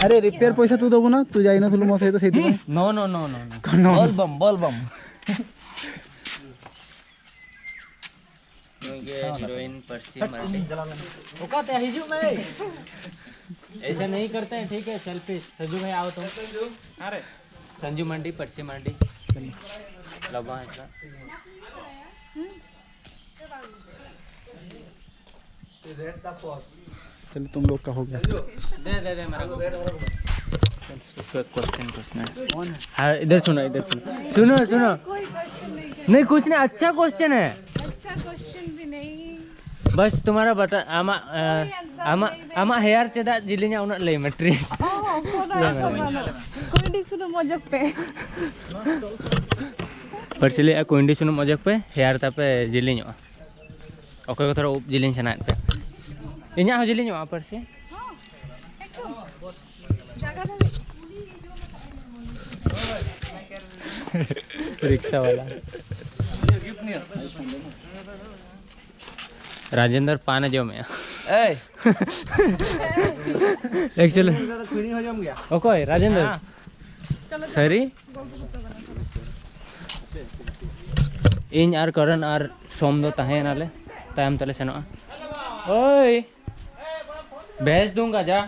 ᱟᱨᱮ ᱨᱤᱯᱮᱭᱟᱨ ᱯᱚᱭᱥᱟ ᱛᱩ ᱫᱚᱵᱚ ᱱᱟ, ᱛᱩ ᱡᱟᱭ ᱱᱟ ᱛᱩᱞᱩ ᱢᱚᱥᱮ ᱛᱚ ᱥᱮ ᱫᱤᱱ᱾ No, no, no, no, no. ᱵᱚᱞ ᱵᱚᱢ, ᱵᱚᱞ ᱵᱚᱢ᱾ ᱱᱩᱭ ᱜᱮ ᱦᱤᱨᱳᱭᱤᱱ ᱯᱟᱹᱨᱥᱤ ᱢᱟᱨᱰᱤ᱾ ᱚᱠᱟᱛᱮ ᱦᱤᱡᱩᱜ ᱢᱮ᱾ ऐसे नहीं करते हैं, ठीक है? सेल्फी। संजू भाई, आओ तुम। अरे। संजू मांडी, पर्सी मांडी। लबा है इसका। चलो, तुम लोग का हो गया। दे, दे, दे, मेरे को। इसको एक क्वेश्चन पूछना है। हाँ, इधर सुनो, इधर सुनो। सुनो, सुनो। कोई क्वेश्चन नहीं है। नहीं, कुछ नहीं, अच्छा क्वेश्चन है। अच्छा क्वेश्चन भी नहीं। बस तुम्हारा बता, आमा, अ, कोई आंसर आमा, नहीं दे। आमा हेयर चेदा जिलिंगा उना ले मैट्रिक। ओह, कोना, कोना। कुंडी सुनु मोजक पे। ᱯᱟᱹᱨᱥᱤ ᱞᱟᱹᱭᱮᱜᱼᱟ, ᱠᱩᱸᱭᱰᱤ ᱥᱩᱱᱩᱢ ᱚᱡᱚᱜ ᱯᱮ, ᱦᱮᱭᱟᱨ ᱛᱟᱯᱮ ᱡᱤᱞᱤᱧᱚᱜᱼᱟ᱾ ᱚᱠᱚᱭ ᱠᱚ ᱛᱷᱚᱲᱟ ᱩᱵ ᱡᱤᱞᱤᱧ ᱥᱟᱱᱟᱭᱮᱫ ᱯᱮ, ᱤᱧᱟᱹᱜ ᱦᱚᱸ ᱡᱤᱞᱤᱧᱚᱜᱼᱟ ᱯᱟᱹᱨᱥᱤ᱾ ᱨᱤᱠᱥᱟ ᱵᱟᱞᱟ᱾ ᱨᱟᱡᱮᱱᱫᱨ ᱯᱟᱱᱮ ᱡᱚᱢᱮᱜᱼᱟ᱾ ᱮᱭ᱾ ᱮᱠᱪᱩᱭᱮᱞᱤ᱾ ᱚᱠᱚᱭ? ᱨᱟᱡᱮᱱᱫᱨ? ᱦᱮᱸ᱾ ᱥᱟᱹᱨᱤ? ᱤᱧ ᱟᱨ ᱠᱚᱨᱚᱱ ᱟᱨ ᱥᱳᱢ ᱫᱚ ᱛᱟᱦᱮᱸᱭᱮᱱᱟᱞᱮ, ᱛᱟᱭᱚᱢ ᱛᱮᱞᱮ ᱥᱮᱱᱚᱜᱼᱟ᱾ ᱳᱭ, ᱵᱷᱮᱡᱽ ᱫᱩᱸᱜᱟ ᱡᱟ᱾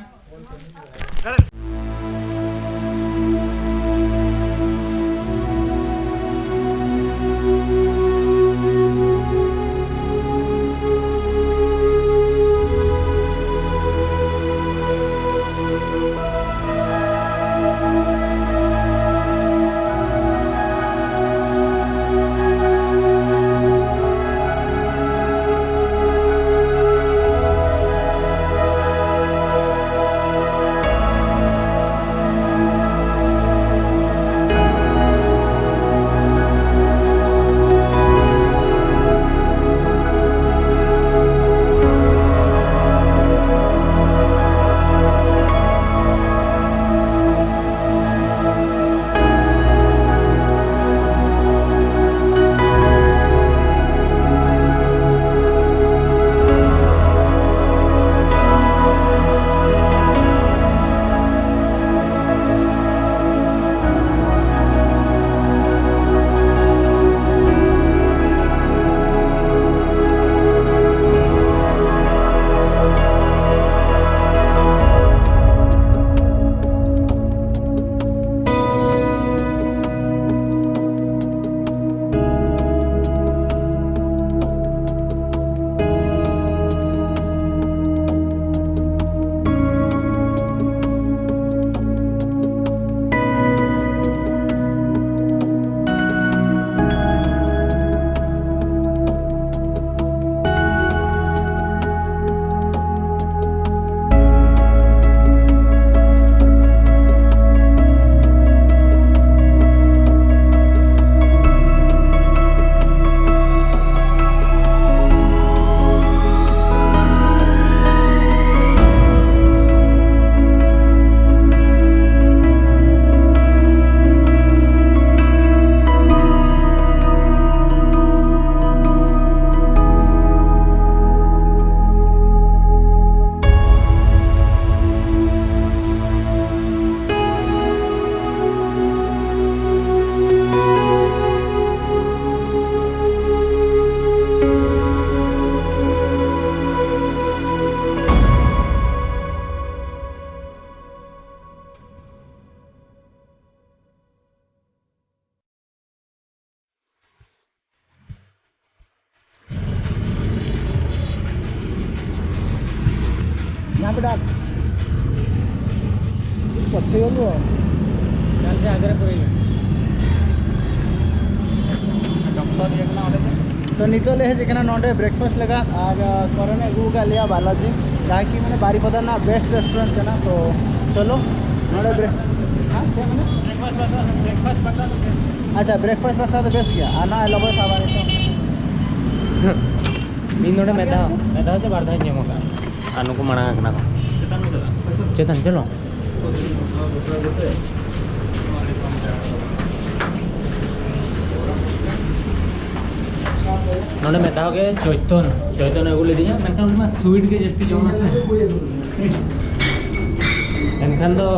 ᱪᱟᱞ ᱥᱮ ᱟᱜᱽᱨᱟ ᱠᱚᱨᱮ᱾ ᱰᱚᱠᱴᱚᱨ ᱤᱭᱟᱹ ᱠᱟᱱᱟ ᱚᱸᱰᱮ ᱫᱚ᱾ ᱛᱚ ᱱᱤᱛᱚᱜ ᱞᱮ ᱦᱮᱡ ᱟᱠᱟᱱᱟ ᱱᱚᱰᱮ breakfast ᱞᱟᱹᱜᱤᱫ, ᱟᱨ ᱠᱚᱨᱚᱱ ᱮ ᱟᱹᱜᱩ ᱟᱠᱟᱫ ᱞᱮᱭᱟ ᱵᱟᱞᱟᱡᱤ, ᱡᱟᱦᱟᱸ ᱠᱤ ᱢᱟᱱᱮ ᱵᱟᱨᱤᱯᱟᱫᱟ ᱨᱮᱱᱟᱜ best restaurant ᱠᱟᱱᱟ᱾ ᱛᱚ ᱪᱚᱞᱚ ᱱᱚᱰᱮ break-, ᱦᱮᱸ, ᱪᱮᱫ ᱢᱮᱱᱟ? Breakfast ᱵᱟᱠᱷᱨᱟ, breakfast ᱵᱟᱠᱷᱨᱟ ᱫᱚ best᱾ ᱟᱪᱪᱷᱟ, breakfast ᱵᱟᱠᱷᱨᱟ ᱫᱚ ᱵᱮᱥ ᱜᱮᱭᱟ, ᱟᱨ ᱱᱚᱜᱼᱚᱭ ᱞᱚᱵᱚᱭ ᱥᱟᱵᱟ ᱱᱤᱛᱚᱜ᱾ ᱤᱧ ᱱᱚᱰᱮ ᱢᱤᱫ ᱫᱷᱟᱣ, ᱢᱤᱫ ᱫᱷᱟᱣ ᱥᱮ ᱵᱟᱨ ᱫᱷᱟᱣ ᱤᱧ ᱡᱚᱢ ᱟᱠᱟᱫᱼᱟ᱾ ᱟᱨ ᱱᱩᱠᱩ ᱢᱟᱲᱟᱝ ᱟᱠᱟᱱᱟ ᱠᱚ᱾ ᱪᱮᱛᱟᱱ ᱪᱚᱞᱚ᱾ ᱱᱚᱰᱮ ᱢᱤᱫ ᱫᱷᱟᱣ ᱜᱮ ᱪᱳᱭᱛᱚᱱ, ᱪᱳᱭᱛᱚᱱ ᱟᱹᱜᱩ ᱞᱮᱫᱤᱧᱟ, ᱢᱮᱱᱠᱷᱟᱱ ᱩᱱᱤ ᱢᱟ sweet ᱜᱮ ᱡᱟᱹᱥᱛᱤ ᱡᱚᱢᱟ ᱥᱮ᱾ ᱮᱱᱠᱷᱟᱱ ᱫᱚ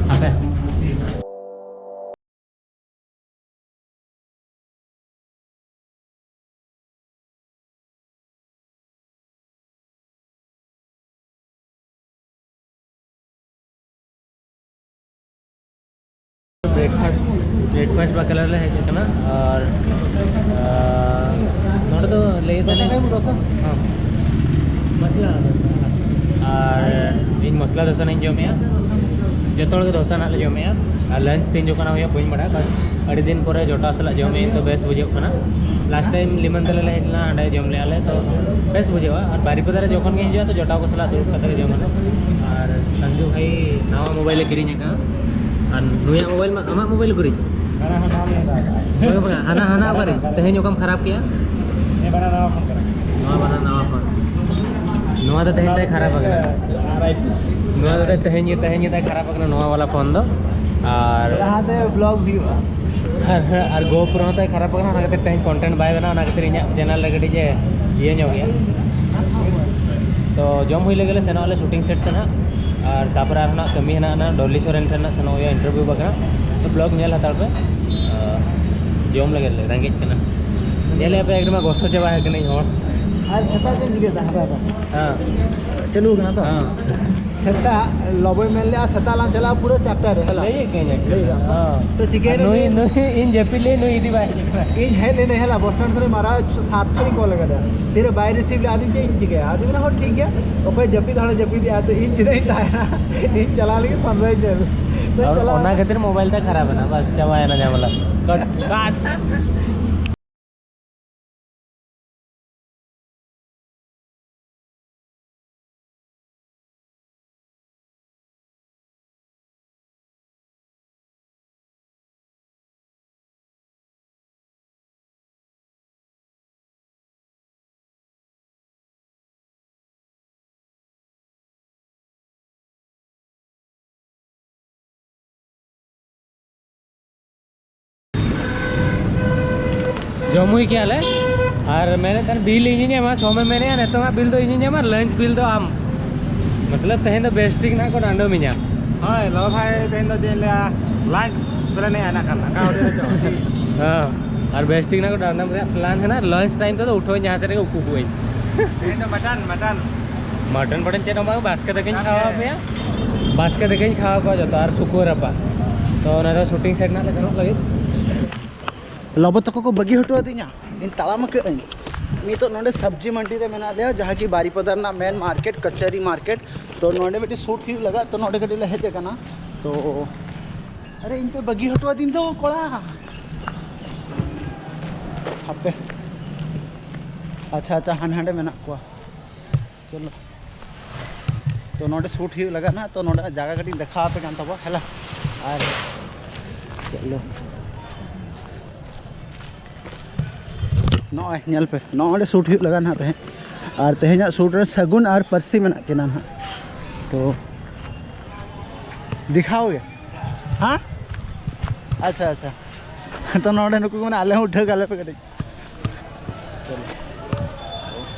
ᱦᱟᱯᱮ᱾ Breakfast, breakfast ᱵᱟᱠᱷᱨᱟ ᱞᱮ ᱦᱮᱡ ᱟᱠᱟᱱᱟ᱾ ᱟᱨ, ᱟᱨ ᱱᱚᱰᱮ ᱫᱚ ᱞᱟᱹᱭ ᱫᱟᱞᱮ, ᱦᱮᱸ, ᱢᱚᱥᱞᱟ ᱫᱳᱥᱟ᱾ ᱟᱨ ᱤᱧ ᱢᱚᱥᱞᱟ ᱫᱳᱥᱟ ᱱᱟᱜ ᱤᱧ ᱡᱚᱢᱮᱜᱼᱟ᱾ ᱡᱚᱛᱚ ᱦᱚᱲ ᱜᱮ ᱫᱳᱥᱟ ᱱᱟᱜ ᱞᱮ ᱡᱚᱢᱮᱜᱼᱟ᱾ ᱟᱨ lunch ᱛᱤᱱ ᱡᱚᱠᱷᱚᱱ ᱦᱩᱭᱩᱜᱼᱟ ᱵᱟᱹᱧ ᱵᱟᱲᱟᱭᱟ, but ᱟᱹᱰᱤ ᱫᱤᱱ ᱯᱚᱨᱮ ᱡᱚᱴᱟᱣ ᱥᱟᱞᱟᱜ ᱡᱚᱢᱮᱜᱼᱟᱹᱧ, ᱛᱚ ᱵᱮᱥ ᱵᱩᱡᱷᱟᱹᱜ ᱠᱟᱱᱟ᱾ Last time ᱞᱤᱢᱟᱱ ᱛᱟᱞᱟ ᱞᱮ ᱦᱮᱡ ᱞᱮᱱᱟ, ᱚᱸᱰᱮ ᱡᱚᱢ ᱞᱮᱜᱼᱟ ᱞᱮ, ᱛᱚ ᱵᱮᱥ ᱵᱩᱡᱷᱟᱹᱜᱼᱟ᱾ ᱟᱨ ᱵᱟᱨᱤᱯᱟᱫᱟ ᱨᱮ ᱡᱚᱠᱷᱚᱱ ᱜᱮ ᱦᱤᱡᱩᱜᱼᱟ, ᱛᱚ ᱡᱚᱴᱟᱣ ᱠᱚ ᱥᱟᱞᱟᱜ ᱫᱩᱲᱩᱵ ᱠᱟᱛᱮ ᱞᱮ ᱡᱚᱢᱟ᱾ ᱟᱨ ᱥᱟᱱᱡᱩ ᱵᱷᱟᱭ ᱱᱟᱣᱟ mobile ᱮ ᱠᱤᱨᱤᱧ ᱟᱠᱟᱫᱼᱟ᱾ ᱟᱨ ᱱᱩᱭᱟᱜ mobile ᱢᱟ ᱟᱢᱟᱜ mobile ᱠᱤᱨᱤᱧ? ᱦᱟᱱᱟ ᱦᱟᱱᱟ ᱦᱟᱱᱟ ᱦᱟᱱᱟ᱾ ᱵᱟᱝᱟ, ᱵᱟᱝᱟ, ᱦᱟᱱᱟ ᱦᱟᱱᱟ ᱚᱠᱟᱨᱮ? ᱛᱮᱦᱮᱧ ᱚᱠᱟᱢ ᱠᱷᱟᱨᱟᱯ ᱠᱮᱜᱼᱟ? ᱱᱤᱭᱟᱹ ᱵᱟᱱᱟᱨ ᱱᱟᱣᱟ ᱯᱷᱳᱱ ᱠᱟᱱᱟ᱾ ᱱᱚᱣᱟ ᱵᱟᱱᱟᱨ ᱱᱟᱣᱟ ᱯᱷᱳᱱ᱾ ᱱᱚᱣᱟ ᱫᱚ ᱛᱮᱦᱮᱧ ᱛᱟᱭ ᱠᱷᱟᱨᱟᱯ ᱟᱠᱟᱱᱟ᱾ ᱟᱨ iPhone᱾ ᱱᱚᱣᱟ ᱫᱚ ᱛᱮᱦᱮᱧ ᱜᱮ, ᱛᱮᱦᱮᱧ ᱜᱮ ᱛᱟᱭ ᱠᱷᱟᱨᱟᱯ ᱟᱠᱟᱱᱟ, ᱱᱚᱣᱟ ᱵᱟᱞᱟ ᱯᱷᱳᱱ ᱫᱚ᱾ ᱟᱨ ᱞᱟᱦᱟᱛᱮ vlog ᱦᱩᱭᱩᱜᱼᱟ᱾ ᱟᱨ, ᱟᱨ GoPro ᱦᱚᱸ ᱛᱟᱭ ᱠᱷᱟᱨᱟᱯ ᱟᱠᱟᱱᱟ, ᱚᱱᱟ ᱠᱷᱟᱹᱛᱤᱨ ᱛᱮᱦᱮᱧ content ᱵᱟᱭ ᱵᱮᱱᱟᱣᱟ, ᱚᱱᱟ ᱠᱷᱟᱹᱛᱤᱨ ᱤᱧᱟᱹᱜ channel ᱨᱮ ᱠᱟᱹᱴᱤᱡ ᱮ ᱤᱭᱟᱹ ᱧᱚᱜ ᱜᱮᱭᱟ᱾ ᱛᱚ ᱡᱚᱢ ᱦᱩᱭ ᱞᱮᱜᱮ ᱞᱮ ᱥᱮᱱᱚᱜ ᱟᱞᱮ shooting set ᱛᱮ ᱱᱟᱦᱟᱜ, ᱟᱨ ᱛᱟᱯᱚᱨᱮ ᱟᱨᱦᱚᱸ ᱱᱟᱜ ᱠᱟᱹᱢᱤ ᱦᱮᱱᱟᱜᱼᱟ, ᱱᱟᱜ ᱰᱚᱞᱤ ᱥᱚᱨᱮᱱ ᱴᱷᱮᱱ ᱱᱟᱜ ᱥᱮᱱᱚᱜ ᱦᱩᱭᱩᱜᱼᱟ interview ᱵᱟᱠᱷᱨᱟ᱾ ᱛᱚ vlog ᱧᱮᱞ ᱦᱟᱛᱟᱲ ᱯᱮ᱾ ᱟᱨ ᱡᱚᱢ ᱞᱮᱜᱮ ᱞᱮ, ᱨᱮᱸᱜᱮᱡ ᱠᱟᱱᱟ᱾ ᱧᱮᱞᱮᱫ ᱯᱮ ᱮᱠᱫᱚᱢ ᱜᱚᱥᱚ ᱪᱟᱵᱟ ᱟᱠᱟᱱᱟᱹᱧ ᱦᱚᱲ᱾ ᱟᱨ ᱥᱮᱛᱟᱜ ᱪᱮᱫ ᱮᱢ ᱪᱤᱠᱟᱹᱭᱮᱫᱟ? ᱦᱟᱯᱮ, ᱦᱟᱯᱮ᱾ ᱦᱮᱸ᱾ ᱪᱟᱹᱞᱩ ᱠᱟᱱᱟ ᱛᱚ? ᱦᱮᱸ᱾ ᱥᱮᱛᱟᱜ ᱞᱚᱵᱚᱭ ᱢᱮᱱ ᱞᱮᱫᱼᱟ, ᱥᱮᱛᱟᱜ ᱞᱟᱝ ᱪᱟᱞᱟᱜᱼᱟ ᱯᱩᱨᱟᱹ ᱪᱟᱨᱴᱟ ᱨᱮ, ᱦᱮᱞᱟ᱾ ᱞᱟᱹᱭᱮᱫ ᱜᱤᱭᱟᱹᱧ actually᱾ ᱞᱟᱹᱭᱮᱫ ᱟᱢ᱾ ᱦᱮᱸ᱾ ᱛᱚ ᱪᱤᱠᱟᱹᱭᱮᱱᱟ ᱱᱩᱭ, ᱱᱩᱭ? ᱱᱩᱭ ᱤᱧ ᱡᱟᱹᱯᱤᱫ ᱞᱮᱫ, ᱱᱩᱭ ᱤᱫᱤ ᱵᱟᱭ ᱦᱤᱡᱩᱜ ᱠᱟᱱᱟ᱾ ᱤᱧ ᱦᱮᱡ ᱞᱮᱱᱟᱹᱧ, ᱦᱮᱞᱟ, ᱵᱚᱥ ᱥᱴᱮᱱᱰ ᱠᱷᱚᱱᱤᱧ ᱢᱟᱨᱟᱣ ᱥᱟᱛ ᱛᱷᱟᱹᱨᱤᱧ ᱠᱚᱞ ᱟᱠᱟᱫᱟ᱾ ᱛᱤᱨᱮ ᱵᱟᱭ ᱨᱤᱥᱤᱵᱷ ᱞᱮᱫᱼᱟ, ᱟᱫᱚᱧ ᱪᱮᱫ ᱤᱧ ᱪᱤᱠᱟᱹᱭᱟ? ᱟᱫᱚᱧ ᱢᱮᱱᱟ, "ᱦᱚᱸ ᱴᱷᱤᱠ ᱜᱮᱭᱟ, ᱚᱠᱚᱭ ᱡᱟᱹᱯᱤᱫ ᱦᱚᱲᱮ ᱡᱟᱹᱯᱤᱫᱮᱜᱼᱟ, ᱛᱚ ᱤᱧ ᱪᱮᱫᱟᱜ ᱤᱧ ᱛᱟᱦᱮᱱᱟ?" ᱤᱧ ᱪᱟᱞᱟᱣ ᱞᱮᱱᱜᱮ ᱥᱟᱱᱨᱟᱭᱤᱡᱽ ᱧᱮᱞ᱾ ᱛᱚ ᱟᱨ ᱪᱟᱞᱟᱣ ᱚᱱᱟ ᱮᱱᱟ᱾ ᱠᱷᱟᱹᱛᱤᱨ ᱢᱳᱵᱟᱭᱤᱞ ᱛᱟᱭ ᱠᱷᱟᱨᱟᱯ ᱮᱱᱟ, ᱵᱟᱥ ᱪᱟᱵᱟᱭᱮᱱᱟ ᱡᱷᱟᱢᱮᱞᱟ᱾ ᱠᱟᱴ, ᱠᱟᱴ᱾ ᱡᱚᱢ ᱦᱩᱭ ᱠᱮᱜᱼᱟ ᱞᱮ ᱟᱨ ᱢᱮᱱᱮᱫ ᱛᱟᱦᱮᱱ ᱵᱤᱞ ᱤᱧᱤᱧ ᱮᱢᱟ, ᱥᱚᱢᱮ ᱢᱮᱱᱮᱫᱼᱟ ᱱᱤᱛᱚᱜᱟᱜ ᱵᱤᱞ ᱫᱚ ᱤᱧᱤᱧ ᱮᱢᱟ, ᱞᱟᱧᱪ ᱵᱤᱞ ᱫᱚ ᱟᱢ᱾ ᱢᱚᱛᱞᱚᱵ ᱛᱮᱦᱮᱧ ᱫᱚ ᱵᱮᱥ ᱴᱷᱤᱠ ᱱᱟᱜ ᱠᱚ ᱰᱟᱸᱰᱚᱢᱤᱧᱟ᱾ ᱦᱳᱭ, ᱞᱚ ᱵᱷᱟᱭ, ᱛᱮᱦᱮᱧ ᱫᱚ ᱪᱮᱫ ᱤᱧ ᱞᱟᱹᱭᱟ, ᱞᱟᱧᱪ ᱯᱞᱮᱱᱮᱜᱼᱟ ᱱᱟᱜ ᱠᱷᱟᱱ, ᱚᱠᱟ ᱦᱳᱴᱮᱞ ᱨᱮᱪᱚ᱾ ᱦᱮᱸ, ᱟᱨ ᱵᱮᱥ ᱴᱷᱤᱠ ᱱᱟᱜ ᱠᱚ ᱰᱟᱸᱰᱚᱢ ᱨᱮᱭᱟᱜ ᱯᱞᱟᱱ ᱦᱮᱱᱟᱜ, ᱞᱟᱧᱪ ᱴᱟᱭᱤᱢ ᱛᱮᱫᱚ ᱩᱴᱷᱟᱹᱣᱟᱹᱧ ᱡᱟᱦᱟᱸ ᱥᱮᱫ ᱨᱮᱜᱮ ᱩᱠᱩ ᱠᱚᱣᱟᱹᱧ᱾ ᱛᱮᱦᱮᱧ ᱫᱚ ᱢᱟᱴᱟᱱ, ᱢᱟᱴᱟᱱ᱾ ᱢᱟᱴᱚᱱ ᱯᱟᱴᱚᱱ ᱪᱮᱫ ᱦᱚᱸ ᱵᱟᱝ, ᱵᱟᱥᱠᱮ ᱫᱟᱠᱟᱧ ᱠᱷᱟᱣᱟᱣ ᱯᱮᱭᱟ, ᱵᱟᱥᱠᱮ ᱫᱟᱠᱟᱧ ᱠᱷᱟᱣᱟᱣ ᱠᱚᱣᱟ ᱡᱚᱛᱚ, ᱟᱨ ᱥᱩᱠᱷᱩᱣᱟᱹ ᱨᱟᱯᱟᱜ᱾ ᱛᱚ ᱚᱱᱟ ᱫᱚ ᱥᱩᱴᱤᱝ ᱥᱮᱴ ᱱᱟᱜ ᱞᱮ ᱥᱮᱱᱚᱜ ᱞᱟᱹᱜᱤᱫ᱾ ᱞᱚᱵᱚ ᱛᱟᱠᱚ ᱠᱚ ᱵᱟᱹᱜᱤ ᱦᱚᱴᱚ ᱟᱹᱫᱤᱧᱟ, ᱤᱧ ᱛᱟᱲᱟᱢ ᱟᱠᱟᱫ ᱟᱹᱧ᱾ ᱱᱤᱛᱚᱜ ᱱᱚᱰᱮ ᱥᱚᱵᱽᱡᱤ ᱢᱟᱱᱰᱤ ᱨᱮ ᱢᱮᱱᱟᱜ ᱞᱮᱭᱟ, ᱡᱟᱦᱟᱸ ᱠᱤ ᱵᱟᱨᱤᱯᱟᱫᱟ ᱨᱮᱱᱟᱜ ᱢᱮᱱ ᱢᱟᱨᱠᱮᱴ, ᱠᱟᱪᱟᱨᱤ ᱢᱟᱨᱠᱮᱴ᱾ ᱛᱚ ᱱᱚᱰᱮ ᱢᱤᱫᱴᱤᱡ ᱥᱩᱴ ᱦᱩᱭᱩᱜ ᱞᱟᱜᱟᱜ, ᱛᱚ ᱱᱚᱰᱮ ᱠᱟᱹᱴᱤᱡ ᱞᱮ ᱦᱮᱡ ᱟᱠᱟᱱᱟ᱾ ᱛᱚ ᱟᱨᱮ, ᱤᱧ ᱯᱮ ᱵᱟᱹᱜᱤ ᱦᱚᱴᱚ ᱟᱹᱫᱤᱧ ᱫᱚ, ᱠᱚᱲᱟ᱾ ᱦᱟᱯᱮ, ᱟᱪᱪᱷᱟ, ᱟᱪᱪᱷᱟ, ᱦᱟᱸᱰᱮ, ᱦᱟᱸᱰᱮ ᱢᱮᱱᱟᱜ ᱠᱚᱣᱟ᱾ ᱪᱚᱞᱚ, ᱛᱚ ᱱᱚᱰᱮ ᱥᱩᱴ ᱦᱩᱭᱩᱜ ᱞᱟᱜᱟᱜ ᱱᱟᱦᱟᱜ, ᱛᱚ ᱱᱚᱰᱮᱱᱟᱜ ᱡᱟᱭᱜᱟ ᱠᱟᱹᱴᱤᱡ ᱤᱧ ᱫᱮᱠᱷᱟᱣ ᱟᱯᱮ ᱠᱟᱱ ᱛᱟᱵᱚᱱᱟ, ᱦᱮᱞᱟ᱾ ᱟᱨ ᱪᱚᱞᱚ, ᱱᱚᱜᱼᱚᱭ ᱧᱮᱞ ᱯᱮ, ᱱᱚᱜᱼᱚᱭ ᱱᱚᱰᱮ ᱥᱩᱴ ᱦᱩᱭᱩᱜ ᱞᱟᱜᱟᱜ ᱱᱟᱦᱟᱜ ᱛᱮᱦᱮᱧ, ᱟᱨ ᱛᱮᱦᱮᱧᱟᱜ ᱥᱩᱴ ᱨᱮ ᱥᱟᱹᱜᱩᱱ ᱟᱨ ᱯᱟᱹᱨᱥᱤ ᱢᱮᱱᱟᱜ ᱠᱤᱱᱟ ᱱᱟᱦᱟᱜ, ᱛᱚ ᱫᱮᱠᱷᱟᱣ ᱜᱮ, ᱦᱮᱸ, ᱟᱪᱪᱷᱟ, ᱟᱪᱪᱷᱟ, ᱛᱚ ᱱᱚᱰᱮ ᱱᱩᱠᱩ ᱠᱚ ᱢᱮᱱᱟ, ᱟᱞᱮ ᱦᱚᱸ ᱩᱴᱷᱟᱹᱣ ᱠᱟᱞᱮ ᱯᱮ ᱠᱟᱹᱴᱤᱡ᱾ ᱪᱚᱞᱚ᱾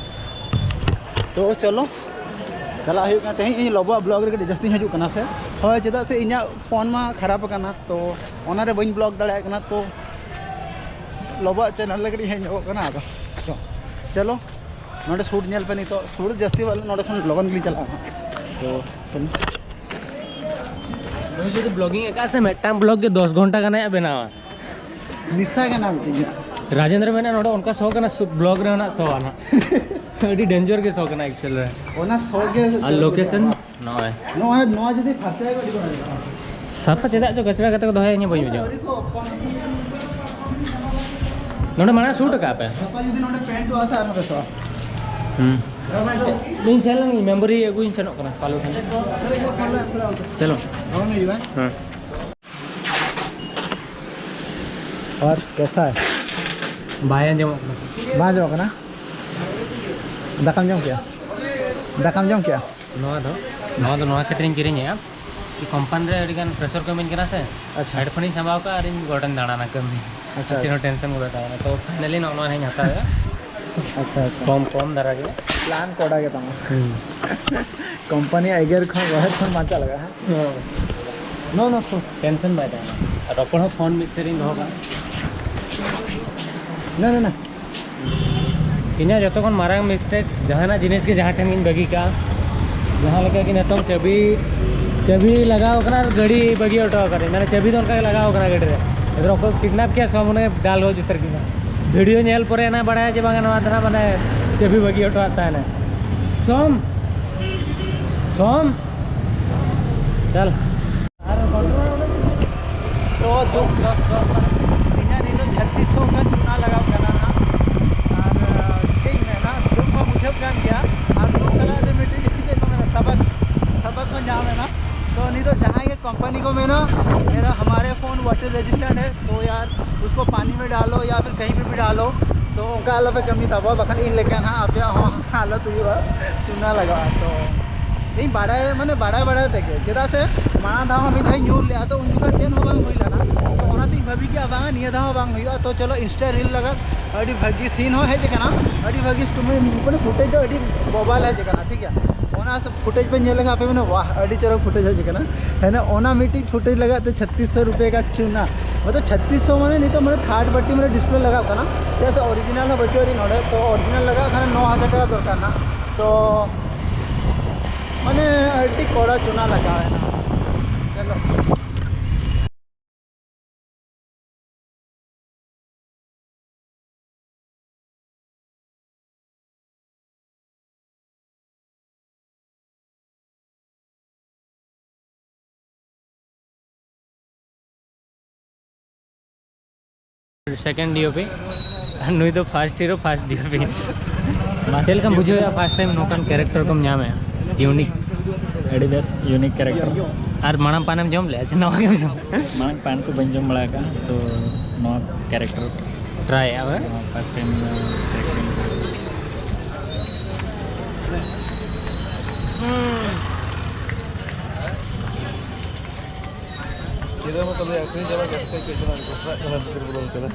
ᱛᱚ ᱪᱚᱞᱚ, ᱪᱟᱞᱟᱜ ᱦᱩᱭᱩᱜ ᱠᱟᱱᱟ᱾ ᱛᱮᱦᱮᱧ ᱤᱧ ᱞᱚᱵᱚᱣᱟᱜ ᱵᱞᱚᱜ ᱨᱮ ᱠᱟᱹᱴᱤᱡ ᱡᱟᱹᱥᱛᱤᱧ ᱦᱤᱡᱩᱜ ᱠᱟᱱᱟ ᱥᱮ? ᱦᱳᱭ, ᱪᱮᱫᱟᱜ ᱥᱮ ᱤᱧᱟᱹᱜ ᱯᱷᱳᱱ ᱢᱟ ᱠᱷᱟᱨᱟᱯ ᱟᱠᱟᱱᱟ, ᱛᱚ ᱚᱱᱟᱨᱮ ᱵᱟᱹᱧ ᱵᱞᱚᱜ ᱫᱟᱲᱮᱭᱟᱜ ᱠᱟᱱᱟ᱾ ᱛᱚ ᱞᱚᱵᱚᱣᱟᱜ ᱪᱮᱱᱮᱞ ᱨᱮ ᱠᱟᱹᱴᱤᱡ ᱦᱮᱡ ᱧᱚᱜᱚᱜ ᱠᱟᱱᱟ᱾ ᱟᱫᱚ ᱛᱚ ᱪᱚᱞᱚ, ᱱᱚᱰᱮ ᱥᱩᱴ ᱧᱮᱞ ᱯᱮ, ᱱᱤᱛᱚᱜ ᱥᱩᱴ ᱡᱟᱹᱥᱛᱤ ᱵᱟᱞᱮ, ᱱᱚᱰᱮ ᱠᱷᱚᱱ ᱞᱚᱜᱚᱱ ᱜᱮᱞᱤᱧ ᱪᱟᱞᱟᱜᱼᱟ ᱦᱟᱸᱜ᱾ ᱛᱚ ᱪᱚᱞᱚ᱾ ᱱᱩᱭ ᱡᱩᱫᱤ ᱵᱞᱚᱜᱤᱝ ᱮ ᱠᱟᱜᱼᱟ ᱥᱮ, ᱢᱤᱫᱴᱟᱝ ᱵᱞᱚᱜ ᱜᱮ ᱫᱚᱥ ᱜᱷᱚᱱᱴᱟ ᱜᱟᱱ ᱟᱭᱟᱜ ᱵᱮᱱᱟᱣᱟ᱾ ᱱᱤᱥᱟ ᱠᱟᱱᱟ ᱢᱤᱫᱴᱤᱡ ᱤᱧᱟᱹᱜ᱾ ᱨᱟᱡᱮᱱᱫᱨᱚ ᱢᱮᱱᱟ ᱱᱚᱰᱮ ᱚᱱᱠᱟ ᱥᱚ ᱠᱟᱱᱟ, ᱥᱩ-, ᱵᱞᱚᱜ ᱨᱮ ᱚᱱᱟ ᱥᱚ ᱟᱱᱟ᱾ ᱟᱹᱰᱤ ᱰᱮᱧᱡᱟᱨ ᱜᱮ ᱥᱚ ᱠᱟᱱᱟ ᱮᱠᱪᱩᱭᱮᱞ ᱨᱮ᱾ ᱚᱱᱟ ᱥᱚ ᱜᱮ ᱟᱨ ᱞᱳᱠᱮᱥᱚᱱ ᱱᱚᱜᱼᱚᱭ᱾ ᱱᱚᱣᱟ, ᱱᱚᱣᱟ ᱡᱩᱫᱤ ᱯᱷᱟᱨᱪᱟᱭᱟᱠᱚ ᱟᱹᱰᱤ ᱵᱟᱲᱟᱭ ᱠᱟᱱᱟ᱾ ᱥᱟᱯᱷᱟ ᱪᱮᱫᱟᱜ ᱪᱚ ᱠᱟᱪᱨᱟ ᱠᱟᱛᱮ ᱠᱚ ᱫᱚᱦᱚᱭᱟ, ᱤᱧ ᱦᱚᱸ ᱵᱟᱹᱧ ᱵᱩᱡᱷᱟᱹᱣᱟ᱾ ᱱᱚᱰᱮ ᱢᱟᱲᱟᱝ ᱥᱩᱴ ᱟᱠᱟᱫ ᱯᱮ᱾ ᱜᱟᱯᱟ ᱡᱩᱫᱤ ᱱᱚᱰᱮ ᱯᱮᱱᱴ ᱠᱚ ᱟᱥᱟ ᱟᱨᱦᱚᱸ ᱵᱮᱥᱚᱜᱼᱟ᱾ ᱦᱩᱸ᱾ ᱤᱧ ᱥᱮᱱ ᱞᱮᱱ ᱜᱤᱧ, ᱢᱮᱢᱵᱚᱨᱤ ᱟᱹᱜᱩᱧ ᱥᱮᱱᱚᱜ ᱠᱟᱱᱟ ᱯᱟᱞᱩ ᱴᱷᱮᱱ᱾ ᱪᱚᱞᱚ᱾ ᱦᱮᱸ᱾ ᱟᱨ ᱠᱮᱥᱟ ᱦᱟᱭ? ᱵᱟᱭ ᱟᱸᱡᱚᱢᱚᱜ ᱠᱟᱱᱟ᱾ ᱵᱟᱝ ᱟᱸᱡᱚᱢᱚᱜ ᱠᱟᱱᱟ? ᱫᱟᱠᱟᱢ ᱡᱚᱢ ᱠᱮᱜᱼᱟ? ᱫᱟᱠᱟᱢ ᱡᱚᱢ ᱠᱮᱜᱼᱟ? ᱱᱚᱣᱟ ᱫᱚ, ᱱᱚᱣᱟ ᱫᱚ ᱱᱚᱣᱟ ᱠᱷᱟᱹᱛᱤᱨᱤᱧ ᱠᱤᱨᱤᱧᱮᱜᱼᱟ ᱠᱤ ᱠᱳᱢᱯᱟᱱᱤ ᱨᱮ ᱟᱹᱰᱤᱜᱟᱱ ᱯᱨᱮᱥᱟᱨ ᱠᱚ ᱤᱢᱟᱹᱧ ᱠᱟᱱᱟ ᱥᱮ, ᱟᱪᱪᱷᱟ᱾ ᱦᱮᱰᱯᱷᱳᱱᱤᱧ ᱥᱟᱢᱵᱟᱣ ᱠᱟᱜᱼᱟ ᱟᱨᱤᱧ ᱜᱚᱰᱟᱧ ᱫᱟᱬᱟᱱᱟ ᱠᱟᱹᱢᱤ᱾ ᱟᱪᱪᱷᱟ, ᱪᱮᱫ ᱦᱚᱸ ᱟᱪᱪᱷᱟ᱾ ᱴᱮᱱᱥᱚᱱ ᱜᱮ ᱵᱟᱭ ᱛᱟᱦᱮᱱᱟ᱾ ᱛᱚ ᱯᱷᱟᱭᱱᱟᱞᱤ ᱱᱚᱜᱼᱚ ᱱᱚᱣᱟᱧ ᱦᱟᱛᱟᱣ ᱮᱫᱟ᱾ ᱟᱪᱪᱷᱟ, ᱟᱪᱪᱷᱟ᱾ ᱠᱚᱢ, ᱠᱚᱢ ᱫᱷᱟᱨᱟ ᱜᱮ᱾ ᱯᱞᱟᱱ ᱠᱚᱰᱟ ᱜᱮ ᱛᱟᱢᱟ᱾ ᱦᱩᱸ᱾ ᱠᱳᱢᱯᱟᱱᱤᱭᱟᱜ ᱮᱜᱮᱨ ᱠᱷᱚᱱ ᱨᱚᱦᱮᱫ ᱠᱷᱚᱱ ᱵᱟᱧᱪᱟᱜ ᱞᱟᱜᱟᱜᱼᱟ, ᱦᱮᱸ? ᱦᱮᱸ᱾ No, no, no. ᱴᱮᱱᱥᱚᱱ ᱵᱟᱭ ᱛᱟᱦᱮᱱᱟ᱾ ᱟᱨ ᱨᱚᱯᱚᱲ ᱦᱚᱸ ᱯᱷᱳᱱ ᱢᱤᱫ ᱥᱮᱫ ᱨᱤᱧ ᱫᱚᱦᱚ ᱠᱟᱜᱼᱟ᱾ No, no, no. ᱤᱧᱟᱹᱜ ᱡᱚᱛᱚ ᱠᱷᱚᱱ ᱢᱟᱨᱟᱝ ᱢᱤᱥᱴᱮᱠ, ᱡᱟᱦᱟᱱᱟᱜ ᱡᱤᱱᱤᱥ ᱜᱮ ᱡᱟᱦᱟᱸ ᱴᱷᱮᱱ ᱜᱤᱧ ᱵᱟᱹᱜᱤ ᱠᱟᱜᱼᱟ, ᱡᱟᱦᱟᱸ ᱞᱮᱠᱟ ᱜᱮ ᱱᱤᱛᱚᱝ ᱪᱟᱹᱵᱤ, ᱪᱟᱹᱵᱤ ᱞᱟᱜᱟᱣ ᱠᱟᱱᱟ ᱟᱨ ᱜᱟᱹᱰᱤ ᱵᱟᱹᱜᱤ ᱦᱚᱴᱚ ᱠᱟᱫᱟᱹᱧ, ᱢᱟᱱᱮ ᱪᱟᱹᱵᱤ ᱫᱚ ᱚᱱᱠᱟ ᱜᱮ ᱞᱟᱜᱟᱣ ᱠᱟᱱᱟ ᱜᱟᱹᱰᱤ ᱨᱮ᱾ ᱟᱫᱚ ᱚᱠᱚᱭ ᱠᱤᱰᱱᱟᱯ ᱠᱮᱭᱟ ᱥᱮ ᱢᱚᱱᱮ ᱫᱟᱞ ᱜᱚᱡ ᱩᱛᱟᱹᱨ ᱠᱤᱧᱟ᱾ ᱵᱷᱤᱰᱤᱭᱳ ᱧᱮᱞ ᱯᱚᱨᱮ ᱱᱟ ᱵᱟᱲᱟᱭᱟ ᱡᱮ ᱵᱟᱝᱟ ᱱᱚᱣᱟ ᱫᱚ ᱱᱟᱜ ᱢᱟᱱᱮ ᱪᱟᱹᱵᱤ ᱵᱟᱹᱜᱤ ᱦᱚᱴᱚᱣᱟᱫ ᱛᱟᱦᱮᱱᱟ᱾ ᱥᱚᱢ, ᱥᱚᱢ, ᱪᱟᱞ᱾ ᱛᱚ ᱫᱩᱠ, ᱤᱧᱟᱹᱜ ᱱᱤᱛᱚᱜ ᱪᱷᱟᱛᱤᱥ ᱥᱚ ᱜᱟᱱ ᱪᱩᱱᱟ ᱞᱟᱜᱟᱣ ᱠᱟᱱᱟ ᱦᱟᱸᱜ᱾ ᱟᱨ ᱪᱮᱫ ᱤᱧ ᱢᱮᱱᱟ, ᱫᱩᱠ ᱢᱟ ᱵᱩᱡᱷᱟᱹᱜ ᱠᱟᱱ ᱜᱮᱭᱟ᱾ ᱟᱨ ᱫᱩᱠ ᱥᱟᱞᱟᱜ ᱛᱮ ᱢᱤᱫᱴᱤᱡ ᱪᱮᱫ ᱠᱚ ᱢᱮᱱᱟ, ᱥᱟᱵᱟᱠ, ᱥᱟᱵᱟᱠ ᱦᱚᱸ ᱧᱟᱢ ᱮᱱᱟ᱾ ᱛᱚ ᱱᱤᱛᱚᱜ ᱡᱟᱦᱟᱸᱭ ᱜᱮ ᱠᱳᱢᱯᱟᱱᱤ ᱠᱚ ᱢᱮᱱᱟ, मेरा, हमारे फ़ोन वाटर रेजिस्टेंट है, तो यार उसको पानी में डालो या फिर कहीं पे भी डालो, ᱛᱚ ᱚᱱᱠᱟ ᱟᱞᱚᱯᱮ ᱠᱟᱹᱢᱤ ᱛᱟᱵᱚ, ᱵᱟᱠᱷᱟᱱ ᱤᱧ ᱞᱮᱠᱟ ᱱᱟᱦᱟᱜ ᱟᱯᱮᱭᱟᱜ ᱦᱚᱸ ᱦᱟᱞᱚᱛ ᱦᱩᱭᱩᱜᱼᱟ, ᱪᱩᱱᱟ ᱞᱟᱜᱟᱜᱼᱟ᱾ ᱛᱚ ᱤᱧ ᱵᱟᱲᱟᱭ, ᱢᱟᱱᱮ ᱵᱟᱲᱟᱭ ᱵᱟᱲᱟᱭ ᱛᱮᱜᱮ, ᱪᱮᱫᱟᱜ ᱥᱮ ᱢᱟᱲᱟᱝ ᱫᱷᱟᱣ ᱦᱚᱸ ᱢᱤᱫ ᱫᱷᱟᱣ ᱤᱧ ᱧᱩᱨ ᱞᱮᱜᱼᱟ, ᱛᱚ ᱩᱱ ᱡᱚᱠᱷᱚᱱ ᱪᱮᱫ ᱦᱚᱸ ᱵᱟᱝ ᱦᱩᱭ ᱞᱮᱱᱟ᱾ ᱛᱚ ᱚᱱᱟᱛᱤᱧ ᱵᱷᱟᱹᱵᱤ ᱠᱮᱜᱼᱟ, ᱵᱟᱝᱟ ᱱᱤᱭᱟᱹ ᱫᱷᱟᱣ ᱦᱚᱸ ᱵᱟᱝ ᱦᱩᱭᱩᱜᱼᱟ᱾ ᱛᱚ ᱪᱚᱞᱚ ᱤᱱᱥᱴᱟ ᱨᱤᱞ ᱞᱟᱜᱟᱫ ᱟᱹᱰᱤ ᱵᱷᱟᱹᱜᱤ ᱥᱤᱱ ᱦᱚᱸ ᱦᱮᱡ ᱟᱠᱟᱱᱟ, ᱟᱹᱰᱤ ᱵᱷᱟᱹᱜᱤ ᱢᱟᱱᱮ ᱯᱷᱩᱴᱮᱡᱽ ᱫᱚ ᱟᱹᱰᱤ ᱵᱚᱵᱟᱞ ᱦᱮᱡ ᱟᱠᱟᱱᱟ, ᱴᱷᱤᱠ ᱜᱮᱭᱟ᱾ ᱚᱱᱟ ᱚᱱᱟ ᱯᱷᱩᱴᱮᱡᱽ ᱯᱮ ᱧᱮᱞ ᱞᱮᱠᱷᱟᱱ ᱟᱯᱮ ᱢᱮᱱᱟ, "ᱣᱟᱦ, ᱟᱹᱰᱤ ᱪᱚᱨᱚᱠ ᱯᱷᱩᱴᱮᱡᱽ ᱦᱮᱡ ᱟᱠᱟᱱᱟ"᱾ ᱦᱮᱸ, ᱚᱱᱟ ᱢᱤᱫᱴᱤᱡ ᱯᱷᱩᱴᱮᱡᱽ ᱞᱟᱜᱟᱜ ᱛᱮ ᱪᱷᱟᱛᱤᱥ ᱥᱚ ᱨᱩᱯᱤᱭᱟ ᱠᱟ ᱪᱩᱱᱟ, ᱢᱚᱛᱞᱚᱵ ᱪᱷᱟᱛᱤᱥ ᱥᱚ ᱢᱟᱱᱮ ᱱᱤᱛᱚᱜ ᱢᱟᱱᱮ ᱛᱷᱟᱨᱰ ᱯᱟᱨᱴᱤ ᱢᱟᱱᱮ ᱰᱤᱥᱯᱞᱮ ᱞᱟᱜᱟᱜ ᱠᱟᱱᱟ᱾ ᱪᱮᱫᱟᱜ ᱥᱮ ᱚᱨᱤᱡᱤᱱᱟᱞ ᱦᱚᱸ ᱵᱟᱹᱪᱩᱜ ᱟᱹᱱᱤᱡ ᱱᱚᱰᱮ, ᱛᱚ ᱚᱨᱤᱡᱤᱱᱟᱞ ᱞᱟᱜᱟᱜ ᱠᱷᱟᱱ ᱱᱚ ᱦᱟᱡᱟᱨ ᱴᱟᱠᱟ ᱫᱚᱨᱠᱟᱨ ᱱᱟᱜ᱾ ᱛᱚ ᱢᱟᱱᱮ ᱟᱹᱰᱤ ᱠᱚᱲᱟ ᱪᱩᱱᱟ ᱞᱟᱜᱟᱣ ᱮᱱᱟ᱾ ᱪᱚᱞᱚ᱾ ᱥᱮᱠᱮᱱᱰ ᱰᱤ ᱳ ᱯᱤ, ᱟᱨ ᱱᱩᱭ ᱫᱚ ᱯᱷᱟᱥᱴ ᱦᱤᱨᱳ, ᱯᱷᱟᱥᱴ ᱰᱤ ᱳ ᱯᱤ᱾ ᱪᱮᱫ ᱞᱮᱠᱟᱢ ᱵᱩᱡᱷᱟᱹᱣᱮᱫᱼᱟ ᱯᱷᱟᱥᱴ ᱴᱟᱭᱤᱢ ᱱᱚᱝᱠᱟᱱ ᱠᱮᱨᱮᱠᱴᱟᱨ ᱠᱚᱢ ᱧᱟᱢᱮᱫᱼᱟ? ᱤᱭᱩᱱᱤᱠ᱾ ᱟᱹᱰᱤ ᱵᱮᱥ, ᱤᱭᱩᱱᱤᱠ ᱠᱮᱨᱮᱠᱴᱟᱨ᱾ ᱟᱨ ᱢᱟᱲᱟᱝ ᱯᱟᱱᱮᱢ ᱡᱚᱢ ᱞᱮᱫᱼᱟ ᱥᱮ ᱱᱟᱣᱟ ᱜᱮᱢ ᱡᱚᱢ? ᱢᱟᱲᱟᱝ ᱯᱟᱱ ᱠᱚ ᱵᱟᱹᱧ ᱡᱚᱢ ᱵᱟᱲᱟ ᱟᱠᱟᱫᱼᱟ, ᱛᱚ ᱱᱚᱣᱟ ᱠᱮᱨᱮᱠᱴᱟᱨ ᱴᱨᱟᱭᱮᱫᱼᱟ ᱵᱮ? ᱱᱚᱣᱟ ᱯᱷᱟᱥᱴ ᱴᱟᱭᱤᱢ ᱠᱮᱨᱮᱠᱴᱟᱨ᱾ ᱪᱮᱫ ᱦᱚᱸ ᱵᱟᱞᱮ ᱟᱹᱠᱷᱨᱤᱧ ᱪᱟᱵᱟ ᱠᱮᱫ ᱠᱷᱟᱡ ᱪᱮᱫ ᱠᱟᱱᱟ, ᱜᱷᱚᱥᱲᱟᱜ ᱠᱟᱱᱟ, ᱵᱷᱤᱛᱤᱨ ᱵᱚᱞᱚᱱ ᱠᱟᱱᱟ᱾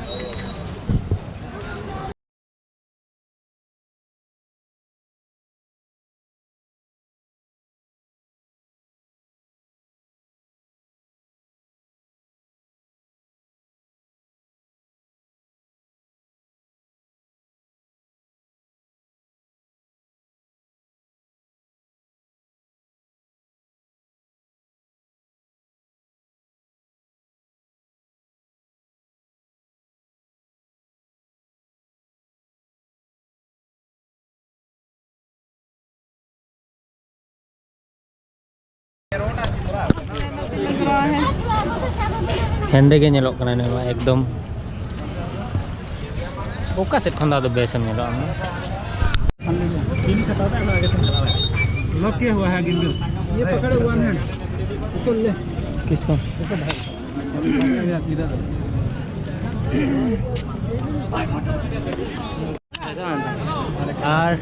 ᱦᱮᱸᱫᱮ ᱜᱮ ᱧᱮᱞᱚᱜ ᱠᱟᱱᱟ ᱱᱚᱣᱟ ᱮᱠᱫᱚᱢ᱾ ᱚᱠᱟ ᱥᱮᱫ ᱠᱷᱚᱱ ᱫᱚ ᱟᱫᱚ ᱵᱮᱥᱮᱢ ᱧᱮᱞᱚᱜᱼᱟ ᱟᱢ ᱫᱚ? लॉक किया हुआ है गिंदल। ये पकड़े वन हैंड। इसको ले। किसको? ᱟᱨ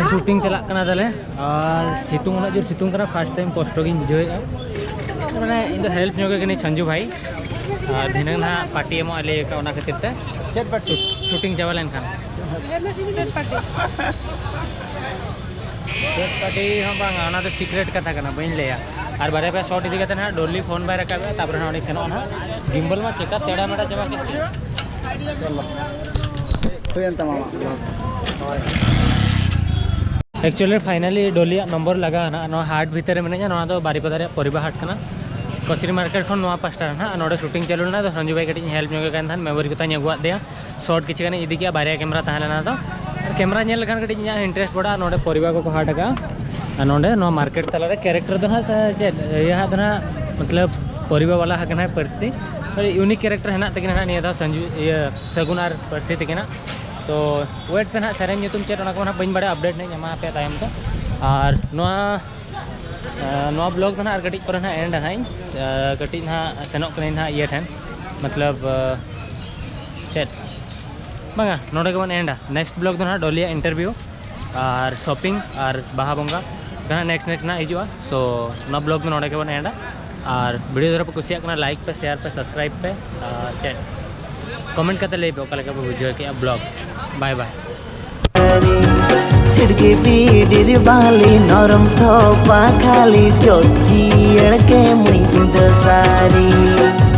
ᱥᱩᱴᱤᱝ ᱪᱟᱞᱟᱜ ᱠᱟᱱᱟ ᱛᱟᱞᱮ᱾ ᱟᱨ ᱥᱤᱛᱩᱝ, ᱩᱱᱟᱹᱜ ᱡᱳᱨ ᱥᱤᱛᱩᱝ ᱠᱟᱱᱟ, ᱯᱷᱟᱥᱴ ᱴᱟᱭᱤᱢ ᱠᱚᱥᱴᱚ ᱜᱤᱧ ᱵᱩᱡᱷᱟᱹᱣᱮᱫᱼᱟ᱾ ᱢᱟᱱᱮ ᱤᱧ ᱫᱚ ᱦᱮᱞᱯ ᱧᱚᱜ ᱠᱟᱹᱱᱟᱹᱧ ᱥᱟᱱᱡᱩ ᱵᱷᱟᱭ, ᱟᱨ ᱫᱷᱤᱱᱟᱹᱝ ᱱᱟᱦᱟᱜ ᱯᱟᱨᱴᱤ ᱮᱢᱚᱜ ᱮ ᱞᱟᱹᱭ ᱟᱠᱟᱫ, ᱚᱱᱟ ᱠᱷᱟᱹᱛᱤᱨ ᱛᱮ ᱪᱮᱫ ᱯᱟᱨᱴᱤ? ᱥᱩᱴᱤᱝ ᱪᱟᱵᱟ ᱞᱮᱱᱠᱷᱟᱱ᱾ ᱪᱮᱫ ᱯᱟᱨᱴᱤ? ᱛᱷᱟᱨᱰ ᱯᱟᱨᱴᱤ ᱦᱚᱸ ᱵᱟᱝᱟ, ᱚᱱᱟ ᱫᱚ ᱥᱤᱠᱨᱮᱴ ᱠᱟᱛᱷᱟ ᱠᱟᱱᱟ, ᱵᱟᱹᱧ ᱞᱟᱹᱭᱟ᱾ ᱟᱨ ᱵᱟᱨᱭᱟ ᱯᱮᱭᱟ ᱥᱚᱴ ᱤᱫᱤ ᱠᱟᱛᱮ ᱦᱟᱸᱜ ᱰᱚᱞᱤ ᱯᱷᱳᱱ ᱵᱟᱭ ᱨᱟᱠᱟᱵᱮᱜᱼᱟ, ᱛᱟᱯᱚᱨᱮ ᱦᱟᱸᱜ ᱩᱱᱤ ᱥᱮᱱᱚᱜᱼᱟ ᱦᱟᱸᱜ᱾ ᱜᱤᱢᱵᱚᱞ ᱢᱟ ᱪᱮᱠᱟ ᱛᱮᱲᱟ ᱢᱮᱲᱟ ᱪᱟᱵᱟ ᱠᱮᱫ ᱛᱤᱧᱟ᱾ ᱦᱩᱭᱮᱱ ᱛᱟᱢᱟ ᱟᱢᱟᱜ ᱵᱞᱚᱜ᱾ ᱮᱠᱪᱩᱭᱮᱞᱤ ᱯᱷᱟᱭᱱᱟᱞᱤ ᱰᱚᱞᱤᱭᱟᱜ ᱱᱚᱢᱵᱚᱨ ᱞᱟᱜᱟᱣ ᱮᱱᱟ᱾ ᱱᱚᱣᱟ ᱦᱟᱴ ᱵᱷᱤᱛᱤᱨ ᱨᱮ ᱢᱤᱱᱟᱹᱧᱟ, ᱱᱚᱣᱟ ᱫᱚ ᱵᱟᱨᱤᱯᱟᱫᱟ ᱨᱮᱭᱟᱜ ᱯᱚᱨᱤᱵᱟ ᱦᱟᱴ ᱠᱟᱱᱟ᱾ ᱠᱚᱪᱨᱤ ᱢᱟᱨᱠᱮᱴ ᱠᱷᱚᱱ ᱱᱚᱣᱟ ᱯᱟᱥᱴᱟ ᱨᱮ ᱱᱟᱦᱟᱜ ᱱᱚᱰᱮ ᱥᱩᱴᱤᱝ ᱪᱟᱹᱞᱩ ᱞᱮᱱᱟ, ᱟᱫᱚ ᱥᱚᱧᱡᱩ ᱵᱷᱟᱭ ᱠᱟᱹᱴᱤᱡ ᱤᱧ ᱦᱮᱞᱯ ᱧᱚᱜ ᱠᱟᱱ ᱛᱟᱦᱮᱸᱫ, ᱢᱮᱢᱳᱨᱤ ᱠᱚ ᱛᱟᱧ ᱟᱹᱜᱩᱣᱟᱫ ᱫᱮᱭᱟ᱾ ᱥᱚᱴ ᱠᱤᱪᱷᱩ ᱜᱟᱱᱤᱧ ᱤᱫᱤ ᱠᱮᱜᱼᱟ, ᱵᱟᱨᱭᱟ ᱠᱮᱢᱮᱨᱟ ᱛᱟᱦᱮᱸ ᱞᱮᱱᱟ᱾ ᱟᱫᱚ ᱟᱨ ᱠᱮᱢᱮᱨᱟ ᱧᱮᱞ ᱞᱮᱠᱷᱟᱱ ᱠᱟᱹᱴᱤᱡ ᱤᱧᱟᱹᱜ ᱤᱱᱴᱟᱨᱮᱥᱴ ᱵᱟᱲᱟᱜᱼᱟ, ᱱᱚᱰᱮ ᱯᱚᱨᱤᱵᱟ ᱠᱚᱠᱚ ᱦᱟᱴ ᱟᱠᱟᱜᱼᱟ᱾ ᱟᱨ ᱱᱚᱰᱮ ᱱᱚᱣᱟ ᱢᱟᱨᱠᱮᱴ ᱛᱟᱞᱟᱨᱮ ᱠᱮᱨᱮᱠᱴᱟᱨ ᱫᱚ ᱱᱟᱦᱟᱜ ᱥᱮ ᱪᱮᱫ ᱤᱭᱟᱹ ᱦᱟᱸᱜ ᱫᱚ ᱱᱟᱦᱟᱜ ᱢᱚᱛᱞᱚᱵ ᱯᱚᱨᱤᱵᱟ ᱵᱟᱞᱟ ᱦᱟᱸᱜ ᱠᱟᱱᱟᱭ ᱯᱟᱹᱨᱥᱤ, ᱟᱹᱰᱤ ᱤᱭᱩᱱᱤᱠ ᱠᱮᱨᱮᱠᱴᱟᱨ ᱦᱮᱱᱟᱜ ᱛᱟᱹᱠᱤᱱᱟ ᱱᱟᱦᱟᱜ ᱱᱤᱭᱟᱹ ᱫᱷᱟᱣ ᱥᱟᱹᱧᱡᱩ ᱤᱭᱟᱹ ᱥᱟᱹᱜᱩᱱ ᱟᱨ ᱯᱟᱹᱨᱥᱤ ᱛᱟᱹᱠᱤᱱᱟᱜ᱾ ᱛᱚ ᱣᱮᱴ ᱯᱮ ᱱᱟᱦᱟᱜ, ᱥᱮᱨᱮᱧ ᱧᱩᱛᱩᱢ ᱪᱮᱫ ᱚᱱᱟ ᱠᱚ ᱱᱟᱦᱟᱜ ᱵᱟᱹᱧ ᱵᱟᱲᱟᱭᱟ, ᱟᱯᱰᱮᱴ ᱱᱟᱦᱟᱜ ᱤᱧ ᱮᱢᱟ ᱟᱯᱮᱭᱟ ᱛᱟᱭᱚᱢ ᱛᱮ᱾ ᱟᱨ ᱱᱚᱣᱟ ᱱᱚᱣᱟ ᱵᱞᱚᱜ ᱫᱚ ᱱᱟᱦᱟᱜ ᱟᱨ ᱠᱟᱹᱴᱤᱡ ᱯᱚᱨᱮ ᱱᱟᱦᱟᱜ ᱮᱱᱰ ᱱᱟᱦᱟᱜ ᱤᱧ ᱠᱟᱹᱴᱤᱡ ᱱᱟᱦᱟᱜ ᱥᱮᱱᱚᱜ ᱠᱟᱹᱱᱟᱹᱧ ᱱᱟᱦᱟᱜ ᱤᱭᱟᱹ ᱴᱷᱮᱱ, ᱢᱚᱛᱞᱚᱵ ᱪᱮᱫ ᱵᱟᱝᱟ, ᱱᱚᱰᱮ ᱜᱮᱵᱚᱱ ᱮᱱᱰᱟ᱾ ᱱᱮᱠᱥᱴ ᱵᱞᱚᱜ ᱫᱚ ᱱᱟᱦᱟᱜ ᱰᱚᱞᱤᱭᱟᱜ ᱤᱱᱴᱟᱨᱵᱷᱤᱭᱩ ᱟᱨ ᱥᱚᱯᱤᱝ ᱟᱨ ᱵᱟᱦᱟ ᱵᱚᱸᱜᱟ ᱫᱚ ᱱᱟᱦᱟᱜ ᱱᱮᱠᱥᱴ ᱱᱮᱠᱥᱴ ᱱᱟᱦᱟᱜ ᱦᱤᱡᱩᱜᱼᱟ᱾ ᱥᱳ ᱱᱚᱣᱟ ᱵᱞᱚᱜ ᱫᱚ ᱱᱚᱰᱮ ᱜᱮᱵᱚᱱ ᱮᱱᱰᱟ᱾ ᱟᱨ ᱵᱷᱤᱰᱤᱭᱳ ᱫᱷᱟᱨᱟ ᱯᱮ ᱠᱩᱥᱤᱭᱟᱜ ᱠᱟᱱᱟ, ᱞᱟᱭᱤᱠ ᱯᱮ, ᱥᱮᱭᱟᱨ ᱯᱮ, ᱥᱟᱵᱥᱠᱨᱟᱭᱤᱵ ᱯᱮ, ᱟᱨ ᱪᱮᱫ ᱠᱚᱢᱮᱱᱴ ᱠᱟᱛᱮ ᱞᱟᱹᱭ ᱯᱮ ᱚᱠᱟ ᱞᱮᱠᱟ ᱯᱮ ᱵᱩᱡᱷᱟᱹᱣ ᱠᱮᱜᱼᱟ ᱵᱞᱚᱜ᱾ ᱵᱟᱭ ᱵᱟᱭ᱾ ᱥᱤᱲᱜᱤ ᱵᱤᱰᱤᱨ ᱵᱟᱞᱤ ᱱᱚᱨᱚᱢ ᱛᱷᱚᱯᱟ ᱠᱷᱟᱞᱤ ᱡᱚᱛ ᱡᱤᱭᱟᱹᱲ ᱠᱮ ᱢᱩᱧ ᱫᱚ ᱥᱟᱨᱤ᱾